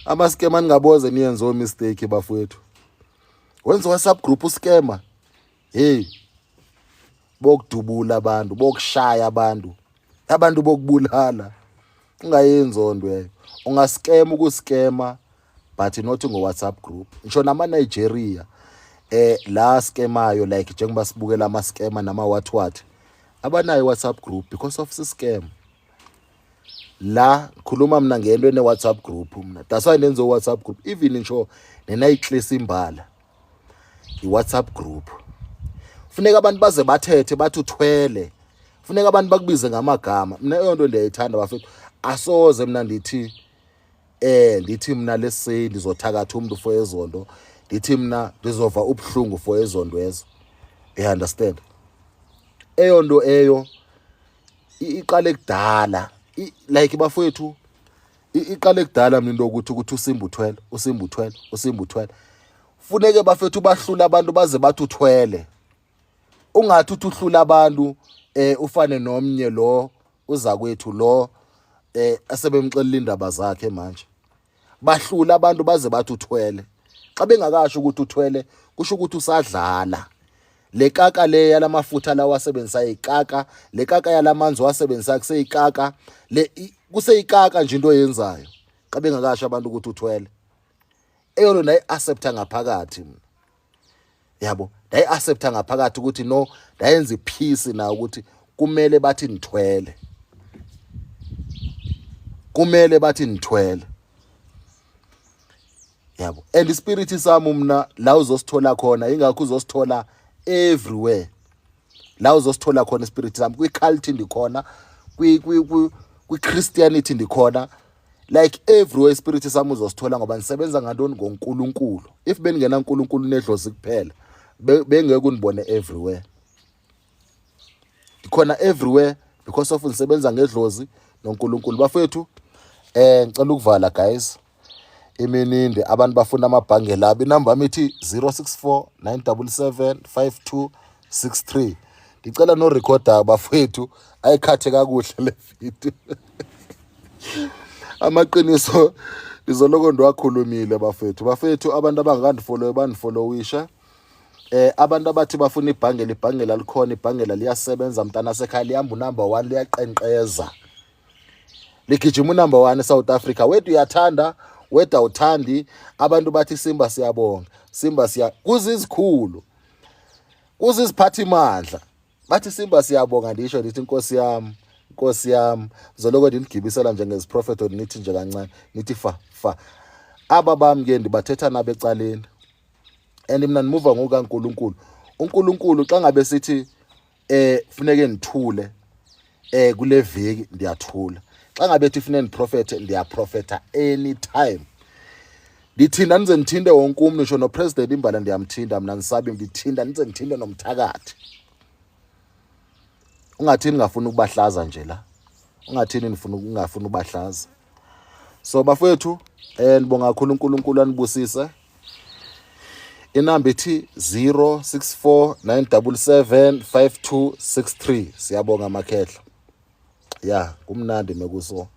ama-scam aningaboze niyenze o-mistake bafowethu. Wenza WhatsApp group uscammer, hey, bokudubula abantu, bokushaya abantu, abantu bokubulala. Ungayenzi onto leyo. Ungaskema ukuskema but not ngo-WhatsApp group. Ngisho nama-Nigeria la skemayo, like njengoba sibukela ama-scammer nama what what, abanayo WhatsApp group because of scam. La khuluma mina ngento ene WhatsApp group mina, that's why nenze WhatsApp group. Even ngisho nenayiklesi imbala i-WhatsApp group, funeka abantu baze bathethe bathi uthwele, funeka abantu bakubize ngamagama. Mina eyo nto ndiyayithanda bafethu. Asoze mina ndithi ndithi mina lesi ndizothakatha umuntu for ezonto, ndithi mina ndizova ubuhlungu for ezonto ezo, you understand? Eyo nto eyo iqale kudala, like bafowethu, iqale kudala mina into yokuthi ukuthi uSimba uthwele, uSimba uthwele, uSimba uthwele. Funeke bafethu bahlula abantu baze bathi uthwele. Ungathi uthi uhlula abantu ufane nomnye lo uzakwethu lo asebemxelela indaba zakhe manje. Bahlula abantu baze bathi uthwele. Xa bengakasho ukuthi uthwele kusho ukuthi usadlala. Le kaka le yalamafutha lawa asebenzisa ikaka, le kaka yalamanzi wasebenzisa kuseyikaka, le kuseyikaka nje into oyenzayo. Xa bengakasho abantu ukuthi uthwele. Eyona ndayi-accepta ngaphakathi mina. Yabo, ndayi-accepta ngaphakathi ukuthi no, ndayenza ipeace na ukuthi kumele bathi nithwele. Kumele bathi nithwele. Yabo, and ispirit sami mina la uzosithola khona, ingakho uzosithola everywhere. La uzosithola khona ispirit sami kwi-cult ndikhona, kwi-Christianity ndikhona, like everywhere ispirit sami uzosithola ngoba nisebenza ngantoni? NgoNkulunkulu. If beningena uNkulunkulu nedlozi kuphela, bengeke unibone everywhere. Ndikhona everywhere because of nisebenza ngedlozi noNkulunkulu. Bafethu, ngicela ukuvala guys. Iminindi abantu bafuna amabhangela abo. Inamba yami ithi 064 977 5263. Ndicela no recorder bafethu ayikhathe kakuhle le video. Amaqiniso ngizoloko ndiwakhulumile bafethu. Bafethu, abantu abangakandifollow bandifollowisha. Abantu abathi bafuna ibhangela, ibhangela likhona, ibhangela liyasebenza mntana sekhaya, lihamba unumber 1, liyaqenqeza. Ligijima unumber 1 eSouth Africa. Wethu uyathanda, wethu awuthandi, abantu bathi Simba siyabonga, Simba siya kuzizikhulu. Kuziziphathimandla. Bathi Simba siyabonga, ndisho ndithi Nkosi yami, Nkosi yami, zoloko ndinigibisela nje ngeziprofeto, nithi nje kancane, nithi fa fa. Aba bami ke ndibathetha nabo ecaleni. And mina nimuva ngokaNkuluNkulu. uNkulunkulu xa ngabe sithi funeke ngithule kule viki, ndiyathula. Xa ngabe ethi funeke ndiprofethe, ndiyaprofetha anytime. Ndithinda nize ndithinte wonke umntu, ngisho nopresident imbala ndiyamthinta mina, nisabi ndithinda nize ndithinte nomthakathi. Ungathini ngafuna ukubahlaza nje la, ungathini nifuna ungafuna ukubahlaza. So bafowethu, ndibonga kakhulu, uNkulunkulu anibusise. Inamba ithi 064 977 5263. Siyabonga makhehla. Ya, kumnandi mekuso.